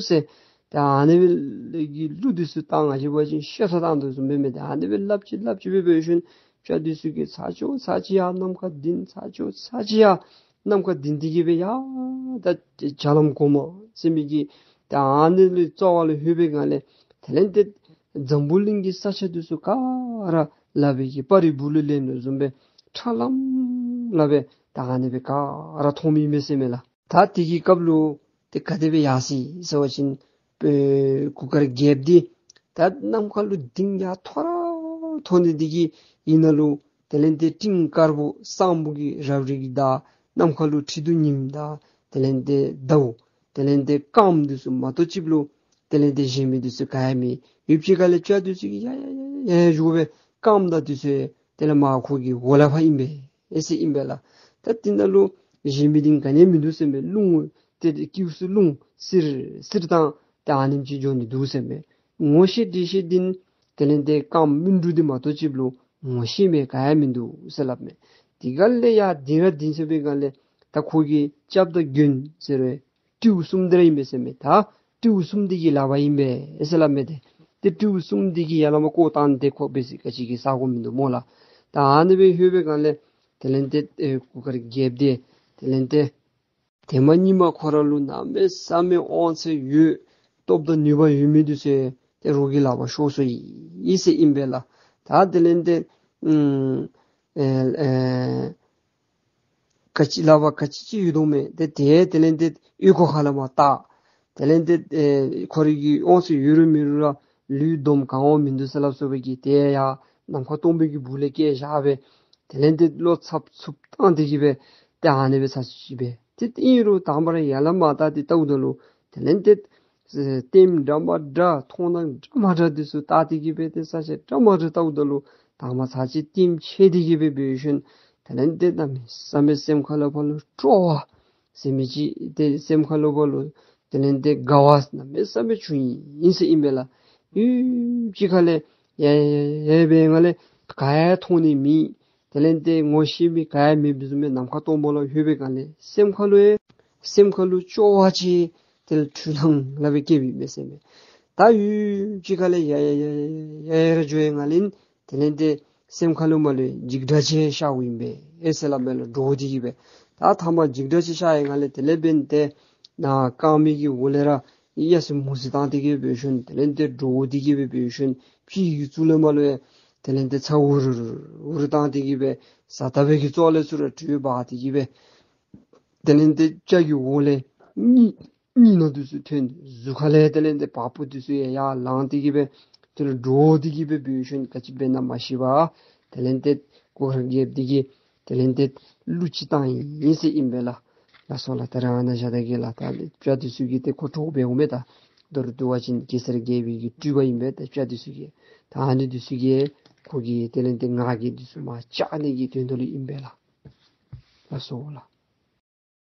ཟེར། ད་ཨ་ནི་སྦེ་ལས་ཀྱི་གླུ་འདི་ཚུ་བཏང་ང་བཅས་འབད་བ་ཅིན་བཤད་ཐོ་བཏང་དོ་བཟུམ་སྦེ་མས། ད་ཨ་ནི་སྦེ་སླབ་ཅི་སླབ་ཅི་སྦེ་འབད་ཞིནམ་སྤྱ་འདི་ཚུ་གིས་ཚར་ཅིག་ཚར་ཅིག་ཡར་ནམ་མཁའ་ལྡིང་ཚར་ཅིག་ཚར་ཅིག་ཡར་ནམ་མཁའ་ལྡིང་སྟེ་གི་སྦེ་ཡ་ད་བྱ་ལམ་གོང་མ་ཟེར་མི་གི་ད་ཨ་ནི་ལས་རྩ་བ་ལས་ལྷོད་པའི་སྒང་ལས་དེ་ལས་ཏེ་འཛམ་བུ་གླིང་གི་ས་ཆ་འདི་ཚུ་ག་ར་ལག་པའི་གི་སྤར་རི་སྦུག་ལུ་ལེན་དོ་བཟུམ་སྦེ་ཁྲ་ལམ་ལམ་སྦེ་ད་ཨ་ནི་སྦེ་ག་ར་མཐོངམ་ཨིན་མས་ཟེར་མས་ལགས། ད་དེ་གི་སྐབས་ལུ་ཏེ་ག་དེ་སྦེ་ཡར་སོ་ཡི་ཟེར་བ་ཅིན་ཨེ་གུར་དཀར་རྒྱལཔོ་འདི་ད་ནམ་མཁའ་ལུ་ལྡིང་ཡར་མཐོ་ར་མཐོ་ནི་འདི་གིས་ཨིན་ན་ལུ་དེ་ལས་ཏེ་སྤྲིན་དཀར་པོ་སང་ཕོད་ཀྱི་རབ་རིབ་ཀྱི་དང་ནམ་མཁའ་ལུ་ཁྲི་གདུགས་ཉིམ་དང་དེ་ལས་ཏེ་ཟླཝ་དེ་ལས་ཏེ་སྐརམ་འདི་ཚུ་མ་གཏོགས་ཅིག་ལུ་དེ་ལས་ཏེ་གཞན་མི་འདི་ཚུ་ག་ཡང་མེད། ཡུདཔ་ཅིག་ཁ་ལས་སྤྱ་འདི་ཚུ་གིས་ཡ་ཡ་ཡ་ཡ་ཡ་ཞུ་སྦེ་སྐརམ་དང་འདི་ཚུ་དེ་ལས་མར་ཁོ་གི་འོག་ལས་ཕར་ཨིན་པས་ཨེ་ཟེར་ཨིན་པས་ལགས། ད་དེ་ནང་ལུ་གཞན་མི་འདི་ག་ནི་མིན་འདུག་ཟེར་མས། རླུང་ཏེ་དཀྱིལ་སུ་རླུང་སིར་སིར་བཏང་ཏེ་ཨ་ནེམ་ཅིག་འགྱོ་ནི་འདུག་ཟེར་མས། ངོ་ཤེས་འདྲིས་ཤེས་འདི་དེ་ལས་ཏེ་སྐརམ་སྨིན་དྲུག་འདི་མ་གཏོགས་ཅིག་ལུ་ངོ་ཤེས་མི་ག་ཡང་མིན་འདུག་ཟེར་སླབ་མས། དེ་སྒང་ལས་ཡར་ལྡིང་ར་ལྡིང་ཚར་བའི་སྒང་ལས་ད་ཁོ་གི་སྐྱབས་དང་མགོན་ཟེར་བའི་སྤྲེའུ་གསུམ་འདི་ར་ཨིན་པས་ཟེར་མས། ད་སྤྲེའུ་གསུམ་འདི་གི་ལག་པར་ཨིན་པས་ཨེ་ཟེར་སླབ་མས། ཏེ་ཏེ་སྤྲེའུ་གསུམ་འདི་གིས་ཡར་ལས་མར་བཀོག་བཏང་སྟེ་ཁོ་འབད་ས་ག་ཅི་གི་ས་གོ་མིན་འདུག་སྨོ་ལགས། ད་ཨ་ནི་སྦེ་ལྷོད་པའི་སྒང་ལས་དེ་ལས་ཏེ་ཨེ་གུར་དཀར་རྒྱལཔོ་འདི་དེ་ལས་ཏེ་དེ་མ་ཉིན་མ་ཁོ་ར་ལུ་གནམ་མེད་ས་མེད་དབང་ཚད་ཡོད་སྟོབས་དང་ནུས་པ་ཡོད་མི་འདི་ཚུ་ཏེ་རོགས་ཀྱི་ལག་པར་ཤོར་སོ་ཡི་ཟེར་ཨིན་པས་ལགས། ད་དེ་ལས་ཏེ་ཨུམ་ཨེ་ཨེ་ག་ཅི་ལག་པར་ག་ཅི་ཅིག་ཡོད་དོ་མས། ཏེ་དེ་དེ་ལས་ཏེ་ཨོལ་ལྐོག་ཁ་ལས་མར་བཏགས། དེ་ལས་ཏེ་ཨེ་ཁོ་རའི་གི་དབང་ཚད་ཡོད་རུང་མེད་རུང་ར་ལུས་འདོམ་གང་འོང་མིན་འདུག་ཟེར་སླབ་སོང་བའི་གི་ཏེ་ཡར་ནམ་མཁའ་སྟོང་པའི་གི་སྦུག་ལས་བསྐྱལ་བཞག་སྦེ་དེ་ལས་ཏེ་བློ་འཚབ་འཚུབ་བཏང་སྟེ་གི་སྦེ་ཏེ་ཨ་ནི་སྦེ་ཚར་ཅིག་སྦེ་ཏེ་ཨིན་རུང་དང་པ་ར་ཡར་ལས་མར་བལྟ་སྟེ་བལྟཝ་ད་ལུ་དེ་ལས་ཏེ་ལྟདམོ་འདྲ་མ་འདྲ་མཐོང་སྣང་འདྲ་མ་འདྲ་འདི་ཚུ་བལྟ་སྟེ་གི་སྦེ་ཏེ་ས་ཆ་འདྲ་མ་འདྲ་བལྟཝ་ད་ལུ་དང་པ་ཚར་ཅིག་ལྟདམོ་ཆེ་སྟེ་གི་སྦེ་འབད་ཞིནམ་དེ་ལས་ཏེ་གནམ་མེད་ས་མེད་སེམས་ཁ་ལུ་ཕར་ལུ་སྤྲོ་བ་ཟེར་མི་ཅིག་ཏེ་སེམས་ཁ་ལུ་ཕར་ལུ་དེ་ལས་ཏེ་དགའ་བ་གནམ་མེད་ས་མེད་བྱུང་ཡི་ཟེར་ཨིན་པས་ལགས། ཡུདཔ་ཅིག་ཁ་ལས་ཡ་ཡ་ཡ་ཡ་འབད་སྒང་ལས་ག་ཡང་མཐོང་ནི་མེད། དེ་ལས་ཏེ་ངོ་ཤེས་མི་ག་ཡང་མེདཔ་བཟུམ་སྦེ་ནམ་མཁའ་སྟོང་པ་ལུ་ལྷོད་པའི་སྒང་ལས་སེམས་ཁ་ལུ་ཡང་སེམས་ཁ་ལུ་སྐྱོ་བ་ཅིག་དེ་ལས་འཁྲུལ་སྣང་ལས་སྦེ་སྐྱེས་པའི་མས་ཟེར་མས། ད་ཡུདཔ་ཅིག་ཁ་ལས་ཡ་ཡ་ཡ་ཡ་ཡ་ཡ་ར་འགྱོ་བའི་སྒང་ལས་དེ་ལས་ཏེ་སེམས་ཁ་ལུ་མར་ལས་འཇིགས་སྒྲ་ཅིག་ཤརཝ་ཨིན་པས་ཨེ་ཟེར་སླབ་མས་ལགས། འདྲོག་སྟེ་གི་སྦེ། ད་མཐའ་མ་འཇིགས་སྒྲ་ཅིག་ཤར་བའི་སྒང་ལས་དེ་ལས་འབདན་ཏེ་ནཱ་སྐར་མའི་གི་འོག་ལས་ར་གཡས་སུ་མུ་ཟི་བཏང་སྟེ་གི་སྦེ་འབད་ཞིནམ་དེ་ལས་ཏེ་འདྲོག་སྟེ་གི་སྦེ་འབད་ཞིནམ་ཕྱི་གི་གཙུག་ལས་མར་ལས་དེ་ལས་ཏེ་ཚ་འུར་འུར་འུར་བཏང་སྟེ་གི་སྦེ་ཟ་ལྟ་བུའི་གི་ཙོགས་ལས་ཚུར་ར་དྲོད་འབར་ཏེ་གི་སྦེ་དེ་ལས་ཏེ་སྐྱ་གི་འོག་ལས་གཉིད་གཉིད་སྣང་འདི་ཚུ་ཐོན། གཟུགས་ཁ་ལས་དེ་ལས་ཏེ་བ་སྤུ་འདི་ཚུ་ཡང་ཡར་ལངས་ཏེ་གི་སྦེ་དེ་ལས་འདྲོག་སྟེ་གི་སྦེ་འབད་ཞིནམ་ག་ཅི་འབད་ན་མ་ཤེས་པར་དེ་ལས་ཏེ་གུར་དཀར་རྒྱལཔོ་འདི་གིས་དེ་ལས་ཏེ་གླུ་ཅིག་བཏང་ཡི་ཟེར་ཨིན་པས་ལགས། ལགས་སོ་ལགས། ད་རེས་ཨ་ནཱ་བཞག་ད་གེ་ལགས། ད་སྤྱ་འདི་ཚུ་གིས་ཏེ་ཁོ་འདྲོག་སྦེ་འོང་མས། ད་མདོར་བསྡུ་བ་ཅིན་གེ་སར་རྒྱལ་པོའི་གི་སྤྲུལ་པ་ཨིན་པས། ད་སྤྱ་འདི་ཚུ་གིས་ད་ཨ་ནི་འདི་ཚུ་གིས་ཁོ་གི་དེ་ལས་ཏེ་ངག་གི་འདི་ཚུ་མར་བཅག་ནི་གི་དོན་དག་ལུ་ཨིན་པས་ལགས། ལགས་སོ་ལགས།